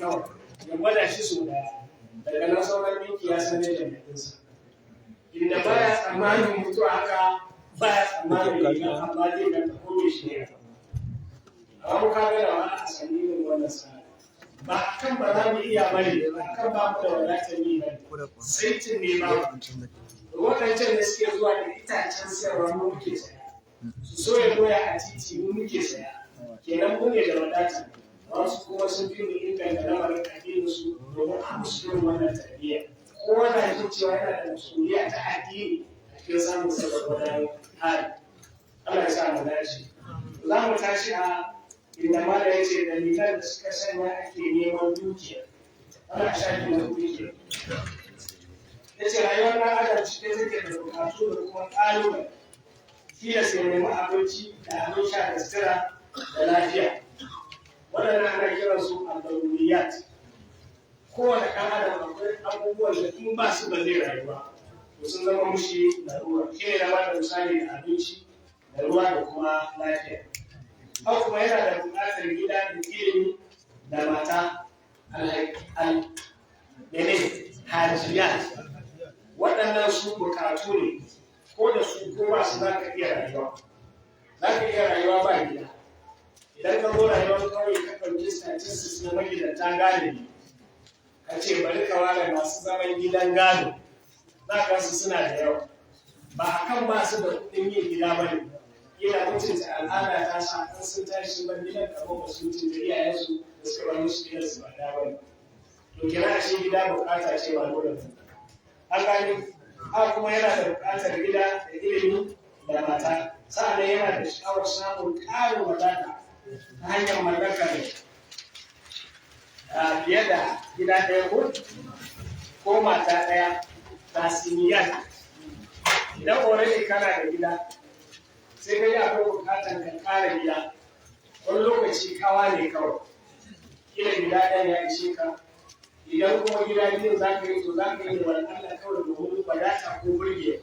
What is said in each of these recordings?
kawai ya gwada shi sau daya, daga nan sauran ɗinki ya san yadda ɗinsa. Inda baya tsammanin mutuwa, haka baya tsammanin riga, amma zai ga ta kome shi ne. Amma mu kaga da wani a sami irin wannan sa'a, ba kan ba za mu iya bane, ba kan ba mu da wadatar yi bane, saitin ne ba. Waɗancan da suke zuwa da itacen sayarwa, mu muke saya. Su soya doya a titi, mu muke saya. Kenan mu ne da wadata, wasu kuma sun fi mu inganta lamarin addinin su domin a musu irin wannan tarbiyya. Kowa na jin cewa yana da masuliya ta addini a cikin samun sabon wannan hali. Allah ya sa mu dace. Za mu tashi a inda mala ya ce dalilan da suka sanya ake neman dukiya. Ana shafi na dukiya. Ya ce rayuwar ɗan adam cike take da bukatu da kuma ƙalubale. Tilas ya nemi abinci da abin sha da sutura da lafiya. Waɗannan ana kiran su al-daruriyat. Kowane ɗan adam akwai abubuwan da in ba su ba zai rayu ba, to sun zama mushi larura. Shi ne na bada misali da abinci da ruwa da kuma lafiya. Haka kuma yana da buƙatar gida da ilimi da mata, al mene, hajiyat. Waɗannan su buƙatu ne, ko da su ko ba su za ka iya rayuwa. Za ka iya rayuwa ba gida. Idan ka zo rayuwar ƙauye, ka ɗauki statistics na magidanta galibi, ka ce bari ka ware masu zaman gidan gado, za ka su suna da yawa. Ba a kan ba su da kuɗin yin gida ba ne, ina mutunta al'ada ta sa an sun tashi sun bar gidan kamar ba su mutunta iyayensu da suka bar musu gidansu ba da ba ne. To kenan ashe gida bukata ce, ba dole ba. An gani haka kuma yana da bukatar gida da ilimi da mata. Sa'annan yana da sha'awar samun ƙarin wadata ta hanyar mallakar fiye da gida ɗaya ko mata ɗaya, tasiniyat. Idan already kana da gida, sai ka yi akwai bukatar ka ƙara gida, wani lokaci kawa ne kawai. Kila gida ɗaya ya ishe ka. Idan kuma gida biyu za ka yi, to za ka yi da wani Allah kawai domin wadata ko burge.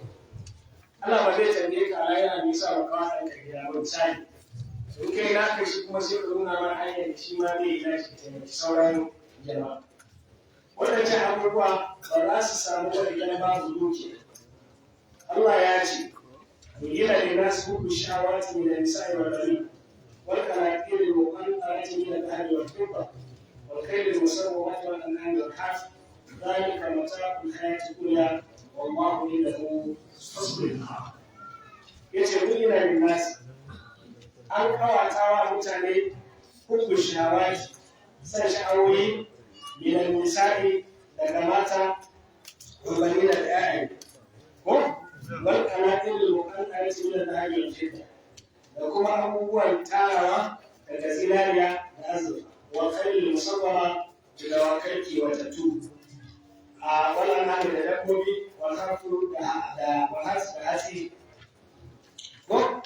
Allah ba zai tambaye ka a yana nisa ba kawa ɗanka gida ba, misali. In kai naka, shi kuma sai ka nuna mana hanyar da shi ma zai yi nashi, taimaki sauran jama'a. Waɗancan abubuwa ba za su samu ba idan babu dukiya. Allah ya ce gina للناس حب الشهوات من النساء والبنين والقناطير المقنطرة من الذهب والفضة والخيل المسومة والأنعام والحرث ذلك متاع الحياة الدنيا والله عنده حسن المآب. Yace gina للناس, an kawata wa mutane, حب الشهوات, san sha'awoyi, من النساء, daga mata, والبنين, da 'ya'ya ko, والقناطير المقنطرة من الذهب والفضة, da kuma abubuwan tarawa daga zinariya da azurfa, والخيل المسومة, da dawakai kiwatattu, a wannan hali da dabbobi, والحرث da da hatsi ko.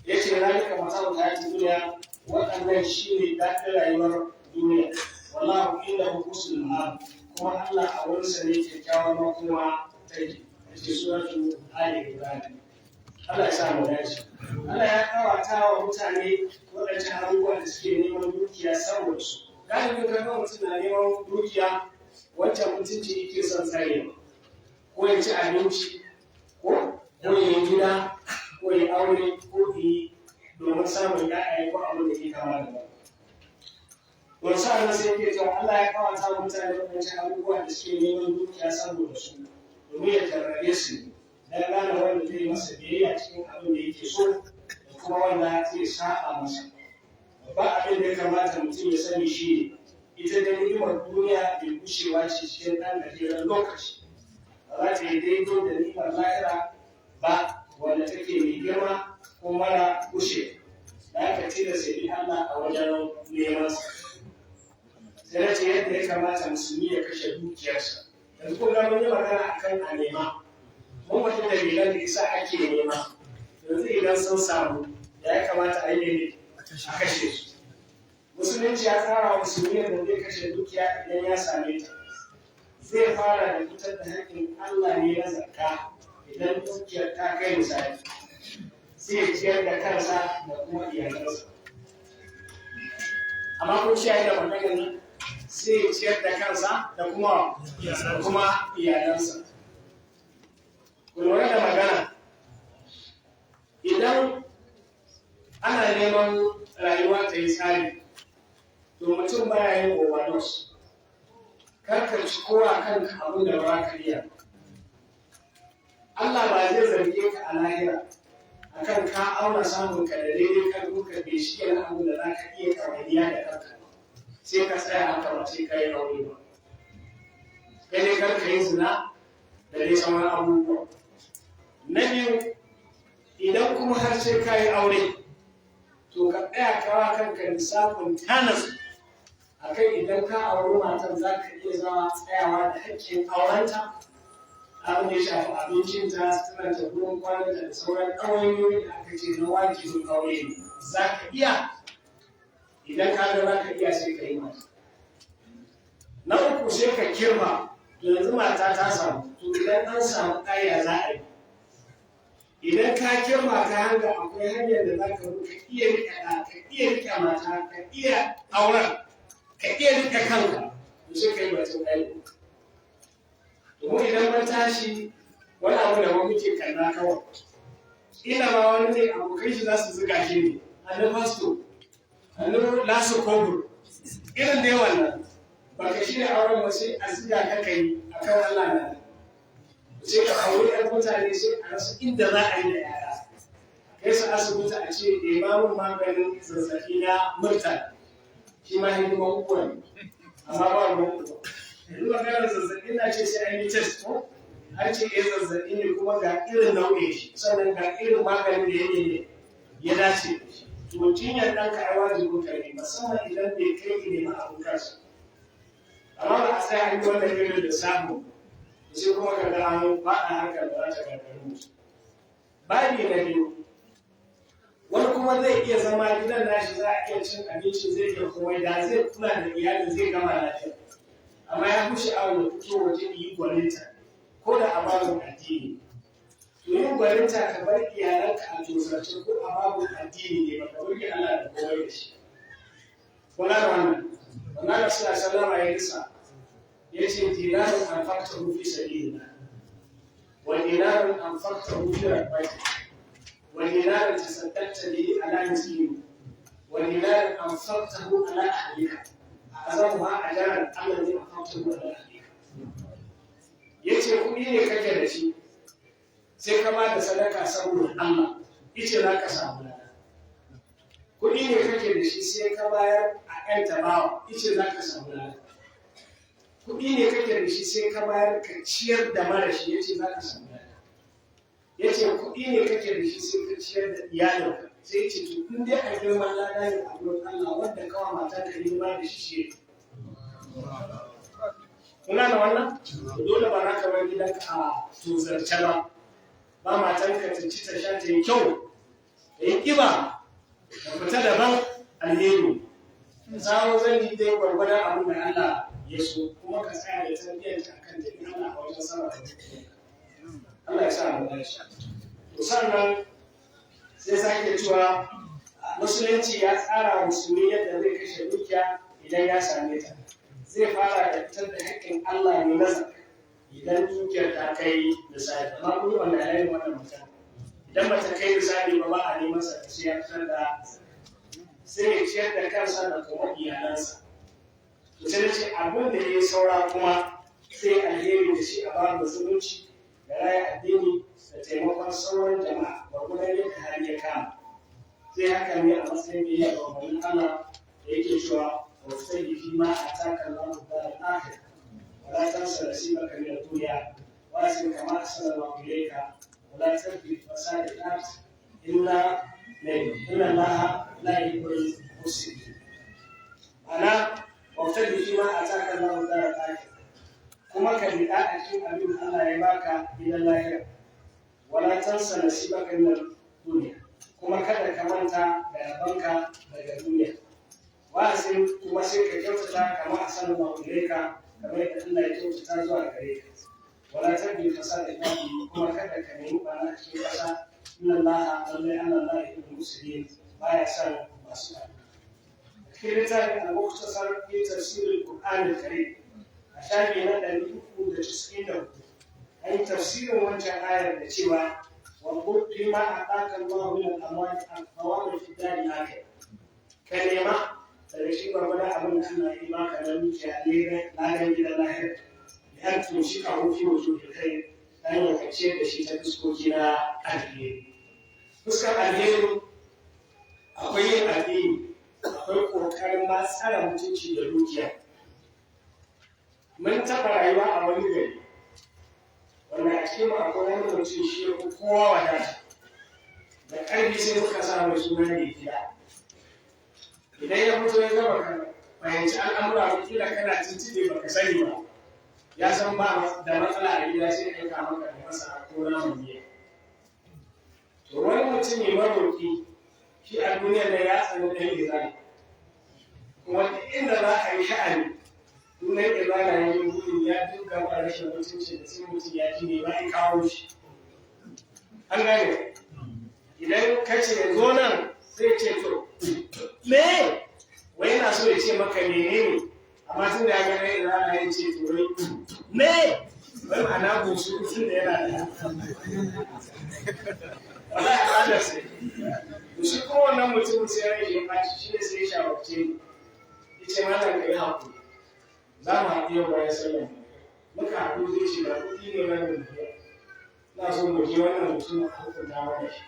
Yace ذلك متاع الحياة الدنيا, waɗannan shine daɗin rayuwar duniya. والله عنده حسن المآب, kuma Allah a wurinsa ne kyakkyawan makoma take. Yace suratu Ali Imran. Allah ya sa mu dace. Allah ya kawata wa mutane waɗancan abubuwan da suke neman dukiya saboda su. Galibin ka ga mutum na neman dukiya, wancan mutunci yake son tsarewa, ko ya ci abinci, ko ya yi gida, ko ya aure, ko yi domin samun ya'ya, ko abin da ke kama da wani. Wani sa'an sai yake cewa Allah ya kawata wa mutane waɗancan abubuwan da suke neman dukiya saboda su domin ya jarrabe su dan gane wanda zai masa biyayya cikin abin da yake so da kuma wanda zai sa'a masa. Babban abin da ya kamata mutum ya sani shi ne ita da ni'imar duniya mai gushewa ce cikin ɗan gajeren lokaci, ba za ta yi daidai da ni'imar lahira ba wanda take mai girma ko mara gushe da aka tilasta bi Allah a wajen neman sa. Sai na ce yadda ya kamata musulmi ya kashe dukiyarsa. Yanzu kun ga mun yi magana akan a nema, mun wata dalilan da yasa ake nema. Yanzu idan sun samu, ya kamata a yi ne a kashe su. Musulunci ya tsara wa musulmi yadda zai kashe dukiya idan ya same ta. Zai fara da fitar da haƙƙin Allah ne na zakka idan dukiyar ta kai misali, sai ya ciyar da kansa da kuma iyalansa. Amma kun kiyaye da maganar nan, Sai ya ciyar da kansa da kuma iyalansa. Ku lura da magana. Idan ana neman rayuwa ta yi tsari, to mutum baya yin overdose. Kar ka ci kowa kanka abin da ba ka iya. Allah ba zai zarge ka a lahira akan ka auna samun ka da daidai karfin ka bai shi yana abin da za ka iya ɗawainiya da kanka, sai ka tsaya haka, ba sai ka yi aure ba. Kai dai kar ka yi zina da dai sauran abubuwa. Na biyu, idan kuma har sai ka yi aure, to ka tsaya kawa kanka lissafin tanas akan idan ka auri matan, za ka iya zama tsayawa da haƙƙin aurenta, abin da ya shafi abincinta, suturanta, gurin kwananta da sauran ɗawainiyoyi da aka ce na wajibin aure ne. Za ka iya? Idan ka ga za ka iya, sai ka yi mata. Na uku, sai ka kirma. To yanzu mata ta samu, to idan an samu ɗaya za a yi? Idan ka kirma, ka hanga akwai hanyar da za ka bi ka iya riƙe ɗa, ka iya riƙe mata, ka iya auren, ka iya riƙe kanka, to sai ka yi batun ɗaya. Domin idan mun tashi, wani abu da muke kalla kawai. Ina ma wani ne abokan shi za su zuga shi ne, annu fasto, annu lasu kobur, irin dai wannan. Ba ka shirya auren ba, sai a zuga ka kai akan Allah na. Sai ka auri ɗan mutane, sai a rasa inda za a yi da yara. Kai su asibiti, a ce imamun maganin zazzafi na murtala, shi ma hidima uku ne, amma ba ruwan uku. Yanzu maganar zazzaɓi na ce sai an yi test ko? An ce eh, zazzaɓi ne, kuma ga irin nau'in shi, sannan ga irin maganin da yake ne ya dace da shi. To jinyar ɗanka ai wajibin ka ne, musamman idan bai kai ki nemi abin kansa. Amma ba a tsaya an yi wannan irin lissafin, sai kuma ka ga an faɗa hankali da za ta gagari mutum. Babi na biyu, wani kuma zai iya zama gidan nashi, za a iya cin abinci, zai iya komai, da zai kula da iyalin zai gama lafiya. Amma ya fi sha'awar ya fito waje yi gwaninta, ko da a babin addini. To yin gwaninta ka bar iyalanka a tozarce ko a babin addini ne, ba ka burge Allah da komai da shi. Kula da wannan. Wannan da suna sallama ya lissa ya ce dinarun anfaqtahu fi sabilillah, wa dinarun anfaqtahu fi rabbika, wa dinarun tasaddaqta bihi ala miskin, wa dinarun anfaqtahu ala ahlika, azamuha ajran allazi anfaqtahu ala ahlika. Yace kuɗi ne kake da shi, sai ka ba da sadaka saboda Allah, yace za ka samu lada. Kuɗi ne kake da shi, sai ka bayar a ƴan tabawa, yace za ka samu lada. Kuɗi ne kake da shi, sai ka bayar ka ciyar da mara shi, yace za ka samu lada. Yace kuɗi ne kake da shi, sai ka ciyar da iyalinka. Sai yace to in dai a girman lada ne a gurin Allah, wanda kawa mata ka hidima da shi shi. Kuna da wannan? Dole ba za ka bar gidanka a tozarce ba. Ba matanka ta ci, ta sha, ta yi kyau, ta yi ƙiba, ta fita daban, alheri. Samu zan yi dai gwargwadon abin da Allah ya so, kuma ka tsaya da tarbiyyar ta akan tafi Allah a wajen sama da Allah ya sa mu dace. To sannan sai sake cewa musulunci ya tsara wa musulmi yadda zai kashe dukiya idan ya same ta. Zai fara da fitar da haƙƙin Allah ne na zakka idan dukiyar ta kai misali. Amma kun yi wannan yayin wannan mutum, idan ba ta kai misali ba, ba a neman sa sai ya fitar da, sai ya ciyar da kansa da kuma iyalansa. To sai ce abin da ya yi saura kuma, sai alheri da shi a ba musulunci da raya addini da taimakon sauran jama'a gwargwadon yadda hali ya kama. Sai haka ne a matsayin biyayya ga umarnin Allah da yake cewa وابتغ فيما آتاك الله الدار الآخرة ولا تنس نصيبك من الدنيا وأحسن كما أحسن الله إليك ولا تبغ الفساد في الأرض إن الله لا يحب المفسدين. أنا وابتغ فيما آتاك الله الدار الآخرة, kuma ka biɗa a cikin abin da Allah ya baka gidan lahira, wala tansa nasibaka min duniya, kuma kada ka manta da rabanka daga duniya, wa ahsin, kuma sai ka kyautata, kama ahsanallahu ilayka, kamar yadda Allah ya kyautata zuwa gare ka, wala tabghi fasada fil ardi, kuma kada ka nemi barna a cikin ƙasa, inna Allah, lallai Allah, la yuhibbul mufsidin, baya son masu barna. Cikin littafin al-Mukhtasar fi tafsir al-Qur'an al-Karim a shafi na 394, an yi tafsirin wancan ayar da cewa wa fi ma ataka Allahu min al-amwali al-thawab fi dari akhir, ka nema daga shi gwargwadon abin da Allah ya baka na dukiya ne, ladan gidan lahira, da an tumshi ka hufi wa zuwa kai ta hanyar ka ciyar da shi ta fuskoki na alheri. Fuskar alheri akwai yin addini, akwai ƙoƙarin ma tsara mutunci da dukiya. Mun taɓa rayuwa a wani gari wanda a cikin akwai wani mutum, shi ya fi kowa wadata da ƙarfi, sai muka sa mai suna mai gida. Idan ya fito ya gaba ka fahimci al'amura, kila kana tuntuɓe baka sani ba, ya san ba da matsala a gida, sai aika maka da masara ko naman miya. To, wani mutum ne maroƙi shi a duniyar da ya tsani ɗan izala, kuma duk inda za a yi sha'ani sunan izala ya yi gudun ya dinga ba rashin mutunci da sai mutum ya ji ne ba ya kawo shi. An gane, idan ka ce zo nan, sai ce to me, wai yana so ya ce maka menene, amma tun da ya ga ɗan izala ya ce to wai me, wai ma'ana busu tun da yana da wallahi al'adar sai. To, shi kuma wannan mutumin sai rai ya ɓaci, shi ne sai ya shawarce ni, ya ce, "Malam, ka yi haƙuri, za mu haɗu yau bayan sallah." Muka haɗu, zai ce ba kuɗi ne wannan biya, na so mu je wannan mutum a hukunta mana shi.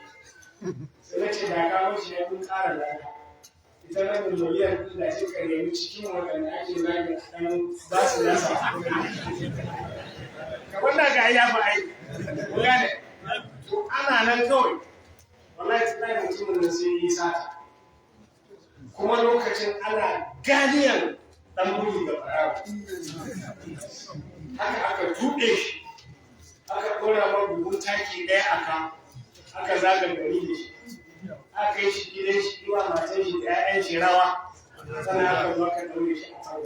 Sai na ce da ka wuce ya kun ƙara lada, ita rabin miliyan ɗin da sai ka nemi cikin waɗanda ake zagi a ɗan ba su nasa, kamar da ga ya fi ai kun gane. To, ana nan kawai, wallahi tsaye mutumin nan sai yi sata, kuma lokacin ana ganiyan ɗan buri da ɓarawo. Haka aka tuɗe shi, aka ɗora man buhun taki ɗaya aka aka zaga gari da shi, aka yi shi gidan shi, yi wa matan shi da 'ya'yan shi rawa, sannan aka zo aka ɗaure shi a kan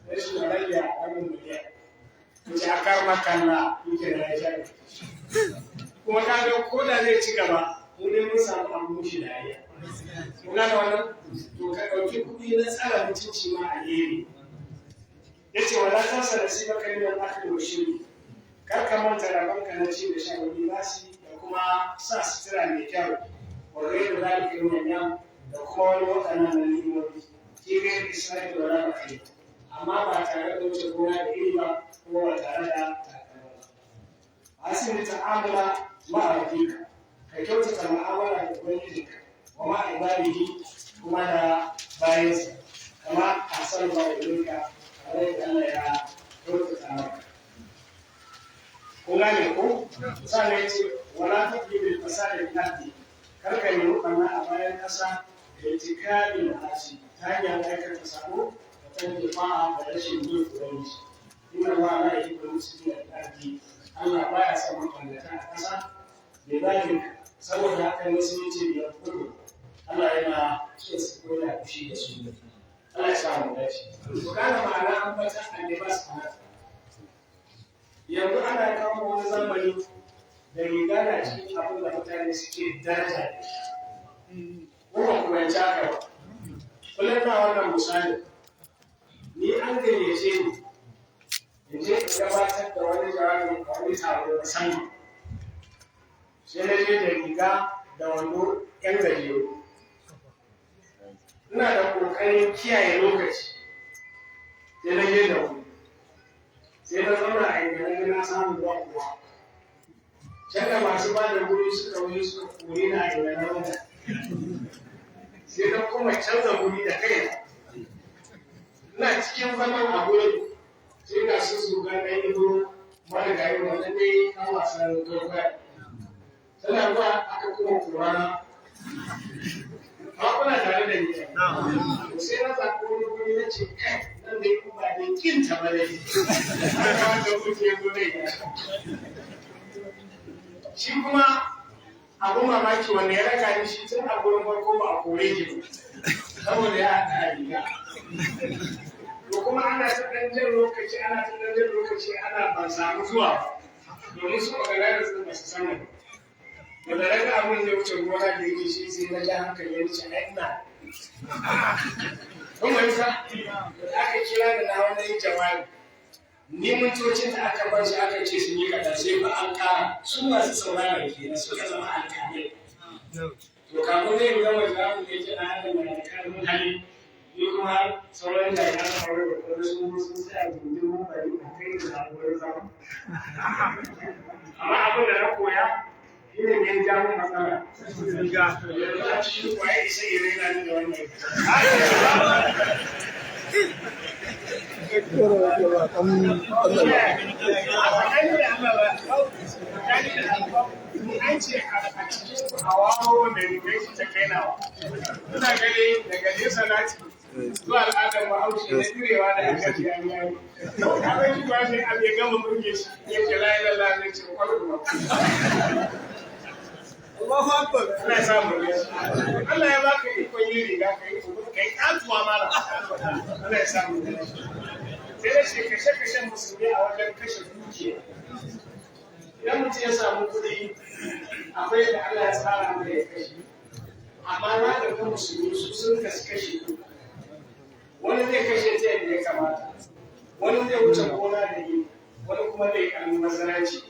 rashin rage rabin miliyan. To, ce aka makalla yake da ya sha, kuma ka ga ko da zai ci gaba, mu dai mun samu abu mushi dariya. Kun gane wannan? To, ka ɗauki kuɗi na tsara mutunci ma alheri. Ya ce wala tansa nasibaka min al-akli wa shurbi, kar ka manta rabonka na ci da sha, wani basi da kuma sa sutura mai kyau, wa ghairu zalika min al da kuma wani waɗannan na ni'imomi, fi ghairi israfi wala bakhil, amma ba tare da wuce gona da iri ba, kuma ba tare da takamma ba. Asin ta'amula ma'a rabbika, ka kyautata mu'amala da ubangijinka, wa ma'a ibadihi, kuma da bayansa, kama ahsana Allahu ilayka, kamar yadda Allah ya kyautata maka. Kun gane ko? Sannan ya ce wala tatlib al fasada fil ardi, kar ka nemi ɓarna a bayan ƙasa, da itikabil ma'asi, ta hanyar aikata sabo, da tarki ta'a, da rashin bin ubangiji. Inna Allah la yuhibbul mufsidina fil ardi, Allah baya son mabannata a ƙasa. Lidhalika, saboda haka ne sun ce biyar kudu, Allah yana so su ko yana fushi da su. Allah ya sa mu dace. To, kana ma'ana an bata annabas a yanzu ana kawo wani zamani da riga na cikin abin da mutane suke daraja da shi. Ko ba ku yanci haka ba? Kullum na wannan misali, ni an gayyace ni in je in gabatar da wani jawabi a wani taro musamman. Sai na je da riga da wando yan gajeru. Ina da ƙoƙarin kiyaye lokaci, sai na je da wuri, sai na zauna a inda na ga na samu ba kuwa. Can da masu ba da wuri suka wuri suka kore na a inda na zauna, sai na kuma canza wuri da kaina. Ina cikin zaman a wurin, sai ga su zuga ɗan ibro marigayi, wannan dai kan wasan kwaikwayo, tana zuwa aka kuma kora na. Ba kuna tare da ni? To, sai na zaɓi wani guri, na ce kai nan dai ba dai kinta ba dai haka wanda kuke gure. Shi kuma abun mamaki, wanda ya raka ni shi tun a gurin farko ba a kore shi ba, saboda ya haɗa a riga. To, kuma ana ta ɗan jan lokaci, ana ta ɗan jan lokaci, ana ban samu zuwa ba, domin su organizers ɗin ba su sani ba. Da na ga abun zai wuce gona da yake shi, sai na ja hankali ya ce ai ina Kun fahimta? Da aka kira da na wani jawabi. Ni mintocin da aka bar shi aka ce sun yi kaɗan, sai ba an ƙara. Su masu sauraron kenan suka zama alƙalai. To, kafin zai gama jawabin da yake ɗan adam na da ƙarfin hali, ni kuma sauran jami'an tsaro da kuma sun tsaya gindin mun bari a kai da sabuwar zama. Amma abin da na koya shi ne ya ja mun matsala. Yanzu a cikin kwaye isa ya raina ni da wannan. A tsakani da Allah ba, tsakani da Allah, an ce a cikin hawawo da rigar shi ta kai nawa. Ina gani daga nesa na ci zuwa al'adar Bahaushe na direwa da aka ji an yi. Kaga shi ba sai abu ya gama burge shi ya ce la ilaha illallah, zai ce kwallo. Allahu Akbar. Allah ya samu ne. Allah ya baka ikon yin riga, ka yi ka yi katuwa mala. Allah ya samu ne. Sai da shi kashe-kashen musulmi a wajen kashe dukiya. Idan mutum ya samu kuɗi, akwai da Allah ya tsara mai ya kashe. Amma na da kan musulmi su sun kasu kashe uku. Wani zai kashe ta yadda ya kamata. Wani zai wuce gona da yi, wani kuma zai almubazzaranci.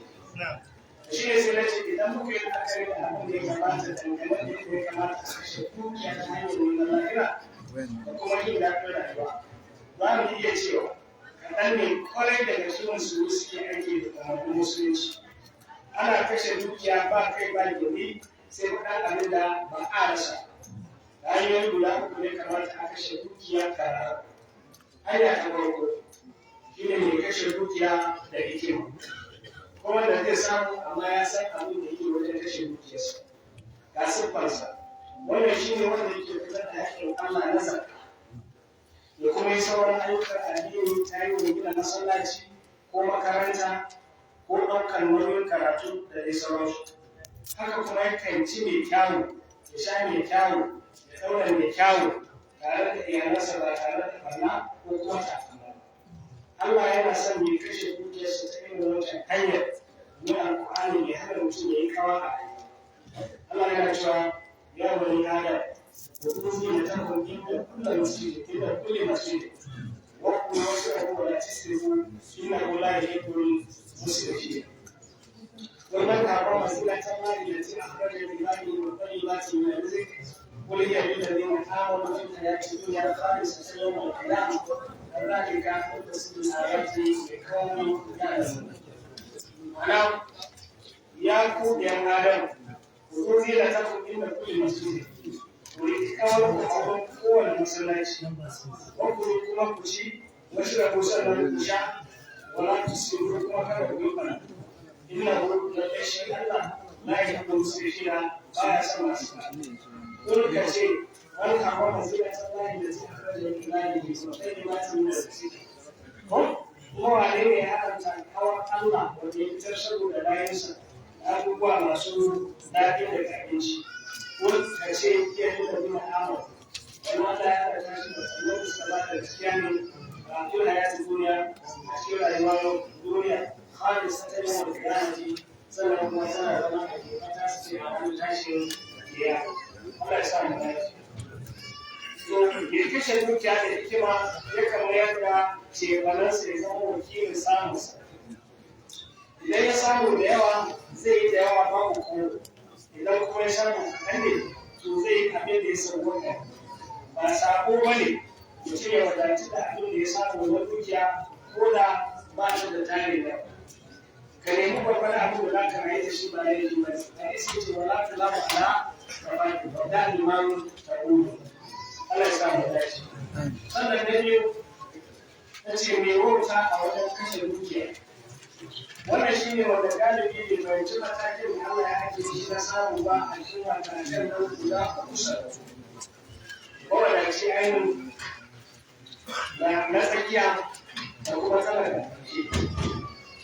Shi ne sai na ce idan muka yi la'akari da abin da ya kamata dangane da yadda ya kamata a kashe dukiya ta hanyar neman lahira da kuma jin daɗin rayuwa, za mu iya cewa kaɗan ne kwarai daga cikin musulmi suke aiki da umarnin musulunci. Ana kashe dukiya ba kai ba gindi, sai faɗan abin da ba a rasa. Hanyoyi guda uku ne kamata a kashe dukiya tare. Hanya ta farko shi ne mai kashe dukiya da hikima, kuma da zai samu amma ya san abin da yake wajen kashe dukiyarsa. Ga siffarsa: wannan shi ne wanda yake fitar da haƙƙin Allah na zakka da kuma yi sauran ayyukan addini ta yi wa gina masallaci ko makaranta ko ɗaukar nauyin karatu da dai sauransu. Haka kuma yakan ci mai kyawu, ya sha mai kyawu, ya ɗaura mai kyawu tare da iyalansa ba tare da ɓarna ko kuma takama ba. Allah yana son mai kashe dukiyarsa ta irin wancan hanyar na Alƙur'ani mai hana mutum ya yi kawa a rayuwa. Allah yana cewa: ya bani Adam, ku zinatakum inda kulli masjid, inda kulli masjid, wa kulu washrabu wa la tusrifu, innahu la yuhibbul musrifin. ومن حرم زينة الله التي أخرج لعباده والطيبات من الرزق؟ قل هي للذين آمنوا في الحياة الدنيا خالصة يوم القيامة، كذلك نفصل الآيات لقوم يعلمون. Ma'ana, ya ku ‘yan Adam, ku zo zinatakum inda kulli masjid, ku riƙi kawar ku a wurin kowane masallaci, wa kulu, kuma ku ci, washrabu, sannan ku sha, wala tusrifu, kuma kada ku yi ɓarna. Innahu, lallai shi Allah, la yuhibbul musrifina, baya son masu ɓarna. Kul, ka ce, man harrama zinata Allahi allati akhraja li ibadihi wa tayyibati min ar-rizq. Ko kuma wane ne ya haramta kawar Allah wanda ya fitar saboda bayansa da abubuwa masu daɗi daga abinci? Ko ka ce iya nuna nuna amur wani Allah ya haramta shi da wanda suka ba da gaskiya ne a cikin hayatin duniya, a cikin rayuwar duniya, khalisatan yawmal qiyamati, sannan kuma tana zama a ta su ce a ranar tashin kiyama. Allah ya sa mu dace. To, mai kashe dukiya da hikima yakan mayar da cefanansa ya zama wakilin samunsa. Idan ya samu da yawa, zai yi da yawa babu ko. Idan kuma ya samu kaɗan ne, to zai yi abin da ya sauwaka. Ba sabo ba ne mutum ya wadaci da abin da ya samu na dukiya ko da ba shi da tare da. Ka nemi babban abu da za ka rayu da shi ba laifi ba ne. A iske ce wala ta lama ala ba da liman ta. Allah ya sa mu dace. Sannan na biyu, ta ce mai wauta a wajen kashe dukiya. Wannan shi ne wanda galibi bai fahimci matakin da Allah ya ake shi na samu ba a cikin matakan nan guda kusa. Mawadaci ainihin, na tsakiya, da kuma talaka ƙarshe.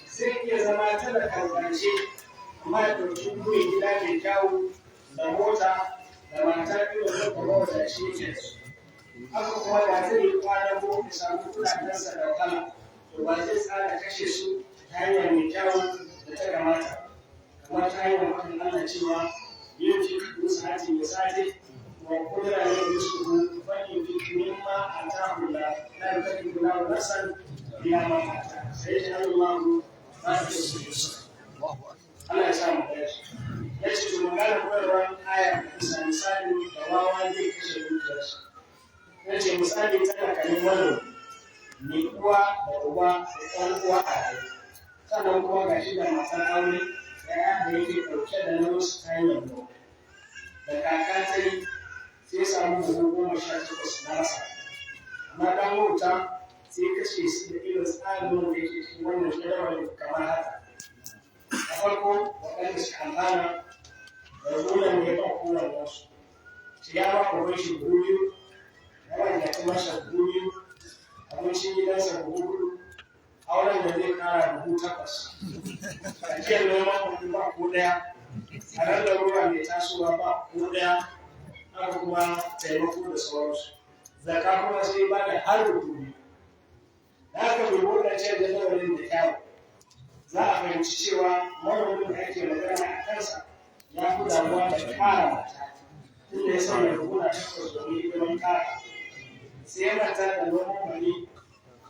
Zai iya zama talakan ƙarshe amma ya ɗauki burin gida mai kyawu da mota da mata irin wanda mawadaci yake da su. Haka kuma da zai yi kwana ko ya samu kuɗaɗensa da wahala, to ba zai tsara kashe su ta hanya mai kyau da ta kamata. Kamar ta hanyar faɗin Allah cewa: yunfiq zu sa'atin min sa'atihi. Wa qudira alayhi rizquhu falyunfiq mimma ataahu Allah la yukallifu Allahu nafsan illa ma ataaha sayaj'alu Allahu ba'da usrin yusra. Allah ya sa mu dace. Ya ce to mun gane koyarwar aya bisa misali da wawa zai kashe dukiyarsa. Ya ce misali tana kanin manomi mai uwa da uba da ɗan uwa a raye, sannan kuma ga shi da matar aure da ya da yake ɗauke da nauyin su ta hanyar noma. Da kaka ta yi sai ya samu buhu 18 na masara, amma ɗan wauta sai kashe su da irin tsarin da yake cikin wannan jadawalin kamar haka. A farko, waɗanda suka amfana da rulan ya ba kowanne su shi, ya ba uban shi buhu 2, ya ba gyatumarsa buhu 2, abincin gidansa buhu 4, auren da zai kara buhu 8, ajiyar noman buhu ba ko ɗaya, a ran larura mai tasowa ba ko ɗaya, haka kuma taimako da sauransu. Zakka kuma sai ba da har buhu 2. Da haka bai wadancan jadawalin da kyawu, za a fahimci cewa manomin da ake magana a kansa ya fi damuwa da ƙara mata, tunda ya sanya buhuna 8 domin hidiman ƙara, sai ya manta da noman wani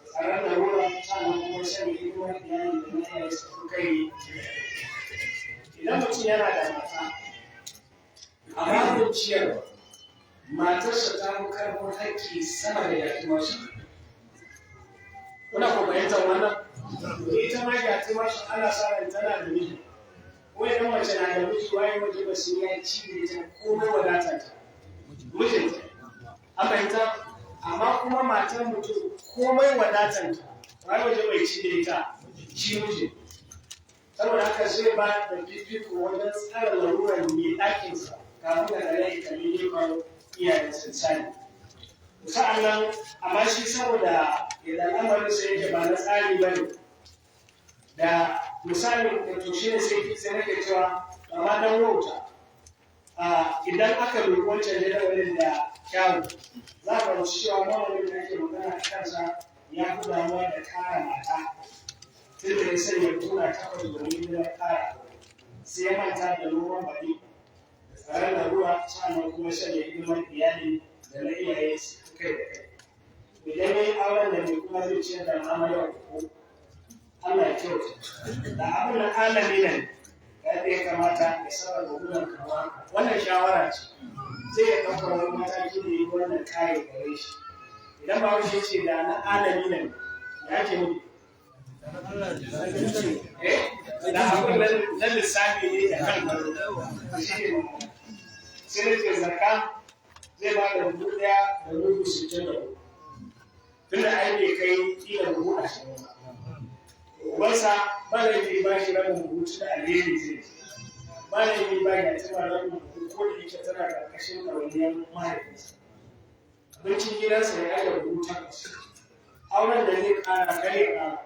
tsaron larura, sannan kuma sanya hidimar iyali da na iyaye su kai. Idan mutum yana da mata, a babin ciyarwa matarsa ta fi karfin haƙƙi sama da gyatumarsa. Kuna ko fahimtar wannan? Ita ma gyatumarsa ana sa ran tana da miji, ko idan mace na da miji, waye waje ba su ya ci da ita komai wadatar ta? Mijinta. An fahimta? Amma kuma matar mutum, komai wadatar ta, waye waje bai ci da ita? Shi miji. Saboda haka zai ba da fifiko wajen tsara larurar mai ɗakinsa kafin da kare kalli gefen iyayensa misali. Sa'an nan amma shi saboda idan lamarin sai yake ba na tsari ba ne da misali da to shi ne sai nake cewa amma dan wauta, idan aka dubi wancan jadawalin da kyawu, za ka wasu cewa manomin da ake magana a kansa ya fi damuwa da kara mata, tun da ya sanya buhuna 8 domin hidimar kara, sai ya manta da noman baɗi da tsaron larura, sannan kuma sanya hidimar iyali da na iyaye su kai da kai. Idan ya yi auren da mai kuma zai ciyar da amarya ko? Allah ya kyauta. Da abin da alami ne yadda ya kamata ya saba buhunan kama, wannan shawara ce, zai ya ɗaukar wani mataki da yi wannan kayan gare shi. Idan ba wuce ce da na alami ne ya ke nufi da abin na lissafi ne da kan shi ne. Sai na ce zakka zai ba da 1064, tunda ai bai kai kila buhu 20 ba. Ubansa ba laifi ba shi rabin buhu tunda alheri zai, ba laifi ba ya tana rabin buhu ko da yake tana ƙarƙashin ɗawainiyar mahaifinsa. Abincin gidansa ya aje buhu 8, auren da zai ƙara kare ƙara.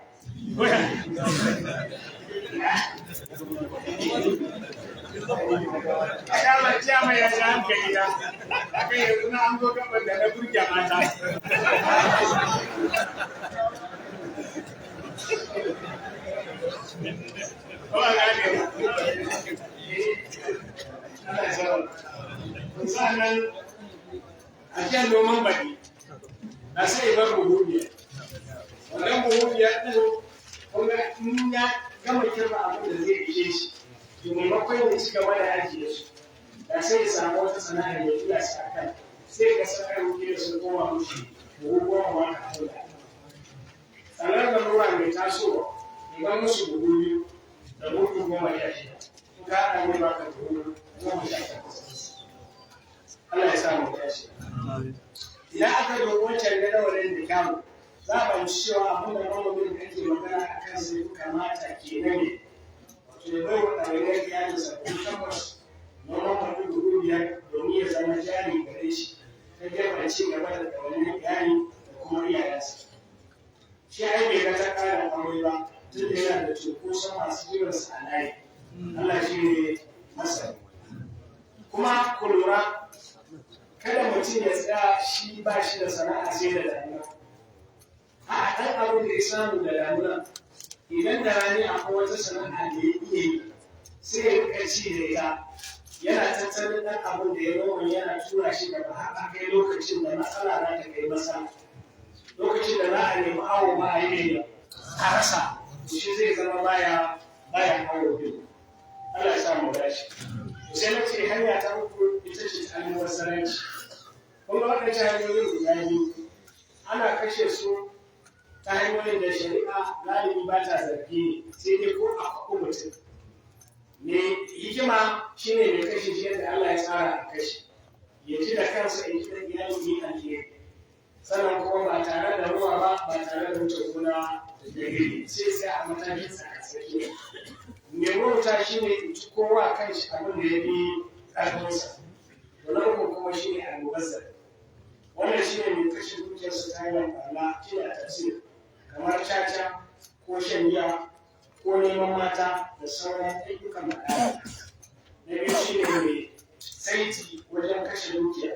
Dama ciyama ya ji hankali na, akan yanzu na an zo gabar da na burge mata. Ko a gane ba? Allah ya samu. Sa'annan a kan noman baɗi, na sai bar buhu 5. Wannan buhu 5 ɗin kuma in ya gama kirba abin da zai ishe shi, to maimakon ya ci gaba da ajiye su, da sai ya samu wata sana'a ya kula su a kan, sai ka saka wuki da sun koma mushi buhu 10 ma kafin da. Sannan da ruwa mai tasowa, ya bar musu buhu 2 da buhu 16. In ka haɗa ne baka buhu 18. Allah ya sa mu dace. Idan aka dubi wancan jadawalin da kyawu, za a fahimci cewa abin da manomin da ake magana a kan zai fi kamata kenan ne. Wato ya bai wa ɗawainiyar iyalinsa buhu 8, noman baɗi buhu 5, domin ya zama jari gare shi ta gefen ci gaba da ɗawainiyar iyali da kuma iyayensa. Shi ai bai ga ta ƙarin aure ba, tun da yana da cunkoson masu jiransa a layi. Allah shi ne masani. Kuma ku lura, kada mutum ya tsaya shi ba shi da sana'a sai da damuna. A ɗan abin da ya samu da damuna, idan da rani akwai wata sana'a da ya iya yi, sai ya rika ci da ita. Yana tattalin ɗan abin da ya noma, yana tura shi gaba har a kai lokacin da matsala za ta kai matsala, lokacin da za a nemi awo ma a yi ne a rasa, shi zai zama baya awo biyu. Allah ya sa mu dace. Sai na ce hanya ta uku ita ce ta almubazzaranci. Kun ga waɗancan hanyoyin guda biyu ana kashe su ta hanyoyin da shari'a galibi ba ta zargi ne, sai dai ko a kwaɓi mutum. Me hikima shine mai kashe shi yadda Allah ya tsara a kashe, ya ji da kansa, ya ji da iyalin, yi alheri, sannan kuma ba tare da ruwa ba, ba tare da wuce gona da iri, sai a matakin tsaka-tsaki. Mai wauta shi ne in ci kowa kan shi abin da ya fi ƙarfinsa. Na uku kuma shi ne almubazzar. Wannan shi ne mai kashe dukiyarsa ta hanyar ɓarna, shi ne a tafsir, kamar caca ko shan giya ko neman mata da sauran ayyukan baɗala. Na biyu shi ne mai saiti wajen kashe dukiya,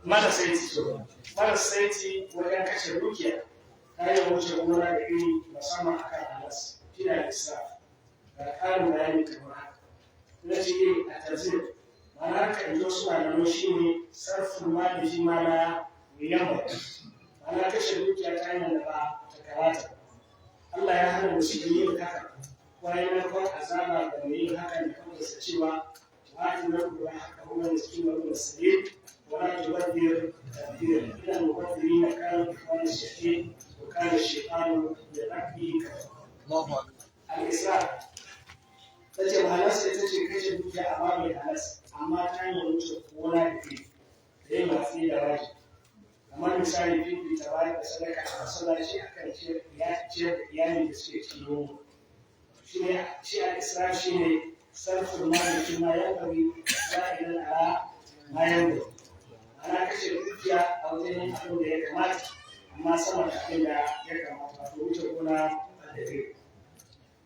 mara saiti, so mara saiti wajen kashe dukiya ta hanyar wuce gona da iri, musamman akan halas, shi ne israf. Ga ƙarin bayani kamar haka. Na ce a tafsir, ma'ana haka in zo suna nano shi ne sarfin mali fi ma la yamma, ma'ana kashe dukiya ta hanyar da ba ta kamata. Allah ya hana musulmi yin haka, bayan narkon azaba ga mai yin hakan da kansa cewa wa'ati na kura haka huwa miskin wa huwa sabil wa la tubaddir tabdira ila al-mubaddirina kanu ikhwana shayatin wa kana ash-shaytanu li rabbihi kafura. Allahu akbar. Al-israf ta ce ma'anarsa ita ce kashe dukiya a babin halas, amma ta hanyar wuce gona da iri da yin watsi da wajibi, kamar misali fifita bayar da sadaka a masallaci a kan ciyar da iyali da suke cikin yunwa. Shi ne shi a israf shi ne sarfin mali ma ya bari za'idan a bayan da ana kashe dukiya a wajen yin abin da ya kamata, amma sama da abin da ya kamata, wato wuce gona da iri.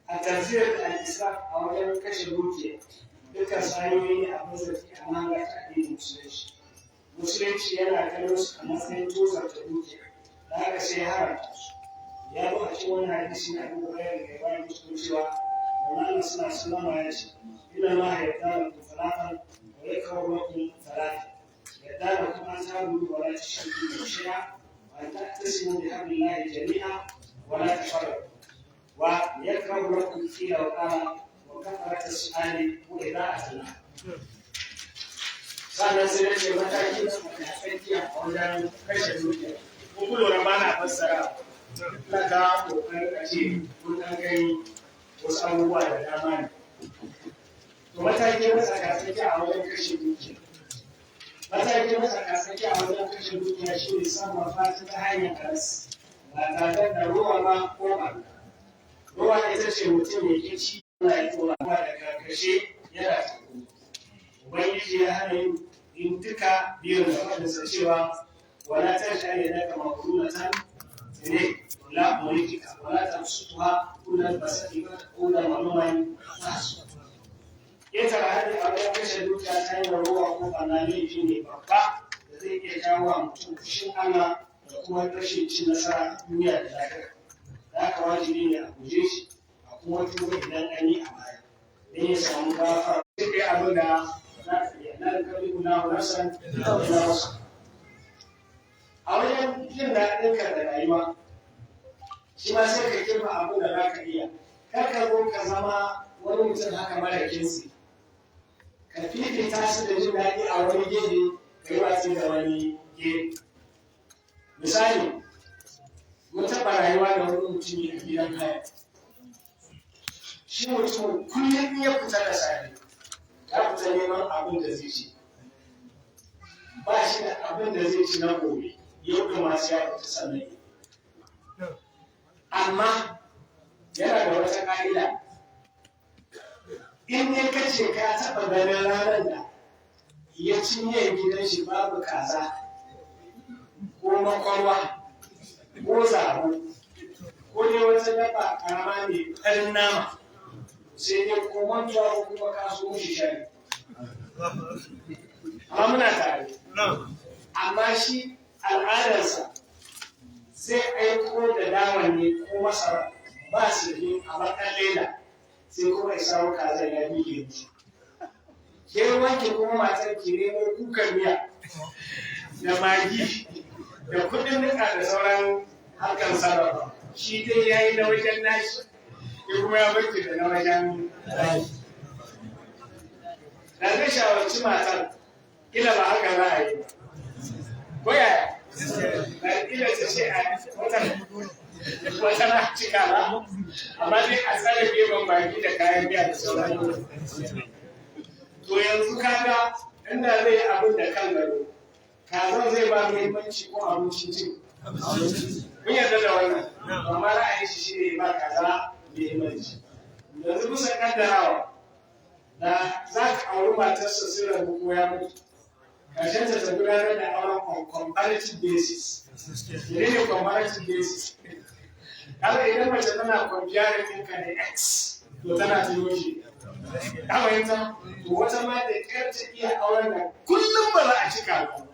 A tafsir, al-israf a wajen kashe dukiya dukkan hanyoyi ne abin zargi a mahanga ta addinin Musulunci. Musulunci yana kallon su a matsayin tozarta dukiya, da haka sai haramta su. Ya zo a cikin wani hadisi na Abu Hurairah da ya bayar musu cewa wannan suna sallama ya ce: "Inna Allah yarda lakum thalathan wa yakrahu lakum thalathan: yarda lakum an ta'budu wa la tushriku bihi shay'a, wa an ta'tasimu bi hablillahi jami'a wa la tafarraqu, wa yakrahu lakum qila wa qala wa kathrata su'ali wa ida'at al-mal." Sannan sai nace mataki na tsakiya a wajen kashe dukiya. Ko ku lura, ba na fassara, ina ta kokarin a ce kun ɗan gani wasu abubuwa da dama ne. To, mataki na tsaka-tsaki a wajen kashe dukiya. Mataki na tsaka-tsaki a wajen kashe dukiya shi ne sarrafa ta ta hanyar halas, ba tare da ruwa ba ko ɓarna. Ruwa ita ce mutum ya ƙi ci ya tsora ruwa, daga ƙarshe yana tafi. Ubangiji ya hana yin duka biyun da faɗinsa cewa: "Wala taj'al yadaka maghlulatan ne la unuqika wala tabsutha kullal basti fataq'uda maluman mahsura." Ƙetare haddi a wajen kashe dukiya ta hanyar ruwa ko ɓarna laifi ne babba da zai iya jawo wa mutum fushin Allah da kuma rashin cin nasara a duniya da lahira. Da haka wajibi ne a guje shi a kuma tuba idan an yi a baya don ya samu gafara. Sai kai abin da za ka iya la yukallifu Allahu nafsan illa wus'aha. A wajen jin daɗinka da rayuwa, shi ma sai ka kirba abin da za ka iya. Kar ka zo ka zama wani mutum haka mara kinsi, ka fifita su da jin daɗi a wani gefe, ka yi watsi da wani gefe. Misali, mun taɓa rayuwa da wani mutumi a gidan haya. Shi mutumin kullum in ya fita da safe, ya fita neman abin da zai ci, ba shi da abin da zai ci na gobe, yau da masu ya fita sannan. Amma yana da wata ƙa'ida: in ne ka ce ka taɓa ganin ranar da ya cinye gidan shi babu kaza ko makwarwa ko zabo ko dai wata dabba karama mai farin nama, sai dai ko mantuwa ko kuma kaso mushi shari. Amma muna tare. Amma shi al'adarsa zai aiko da dawa ne ko masara ba su yi a bakan leda, sai kuma ya samu kazan ya miƙe musu. Ke wanke kuma matar ki nemo kukan miya da magi da kuɗin nika da sauran harkar sarrafa. Shi dai ya yi na wajen nashi, ya kuma ya barki da na wajen nashi. Da zai shawarci matar, kila ba haka za a yi ba. Ko yaya? Da kila ta ce a wata na cika ba, amma dai a tsare gefen baki da kayan miya da sauran. To yanzu kaga inda zai yi abin da kan gado, kazan zai ba muhimmanci ko abincin cin? Mun yarda da wannan, amma ra'ayin shi shine ba kaza muhimmanci. Yanzu bisa kaddarawa, da za ka auri matarsa sai rabu ko ya mutu, ƙarshen ta ta gudanar da auren on comparative basis. Menene comparative basis? Kaga idan mace tana comparing ɗinka da ex, to tana tuno shi. Ka fahimta? To wata ma da ƙyar ta iya auren da kullum ba za a cika ba.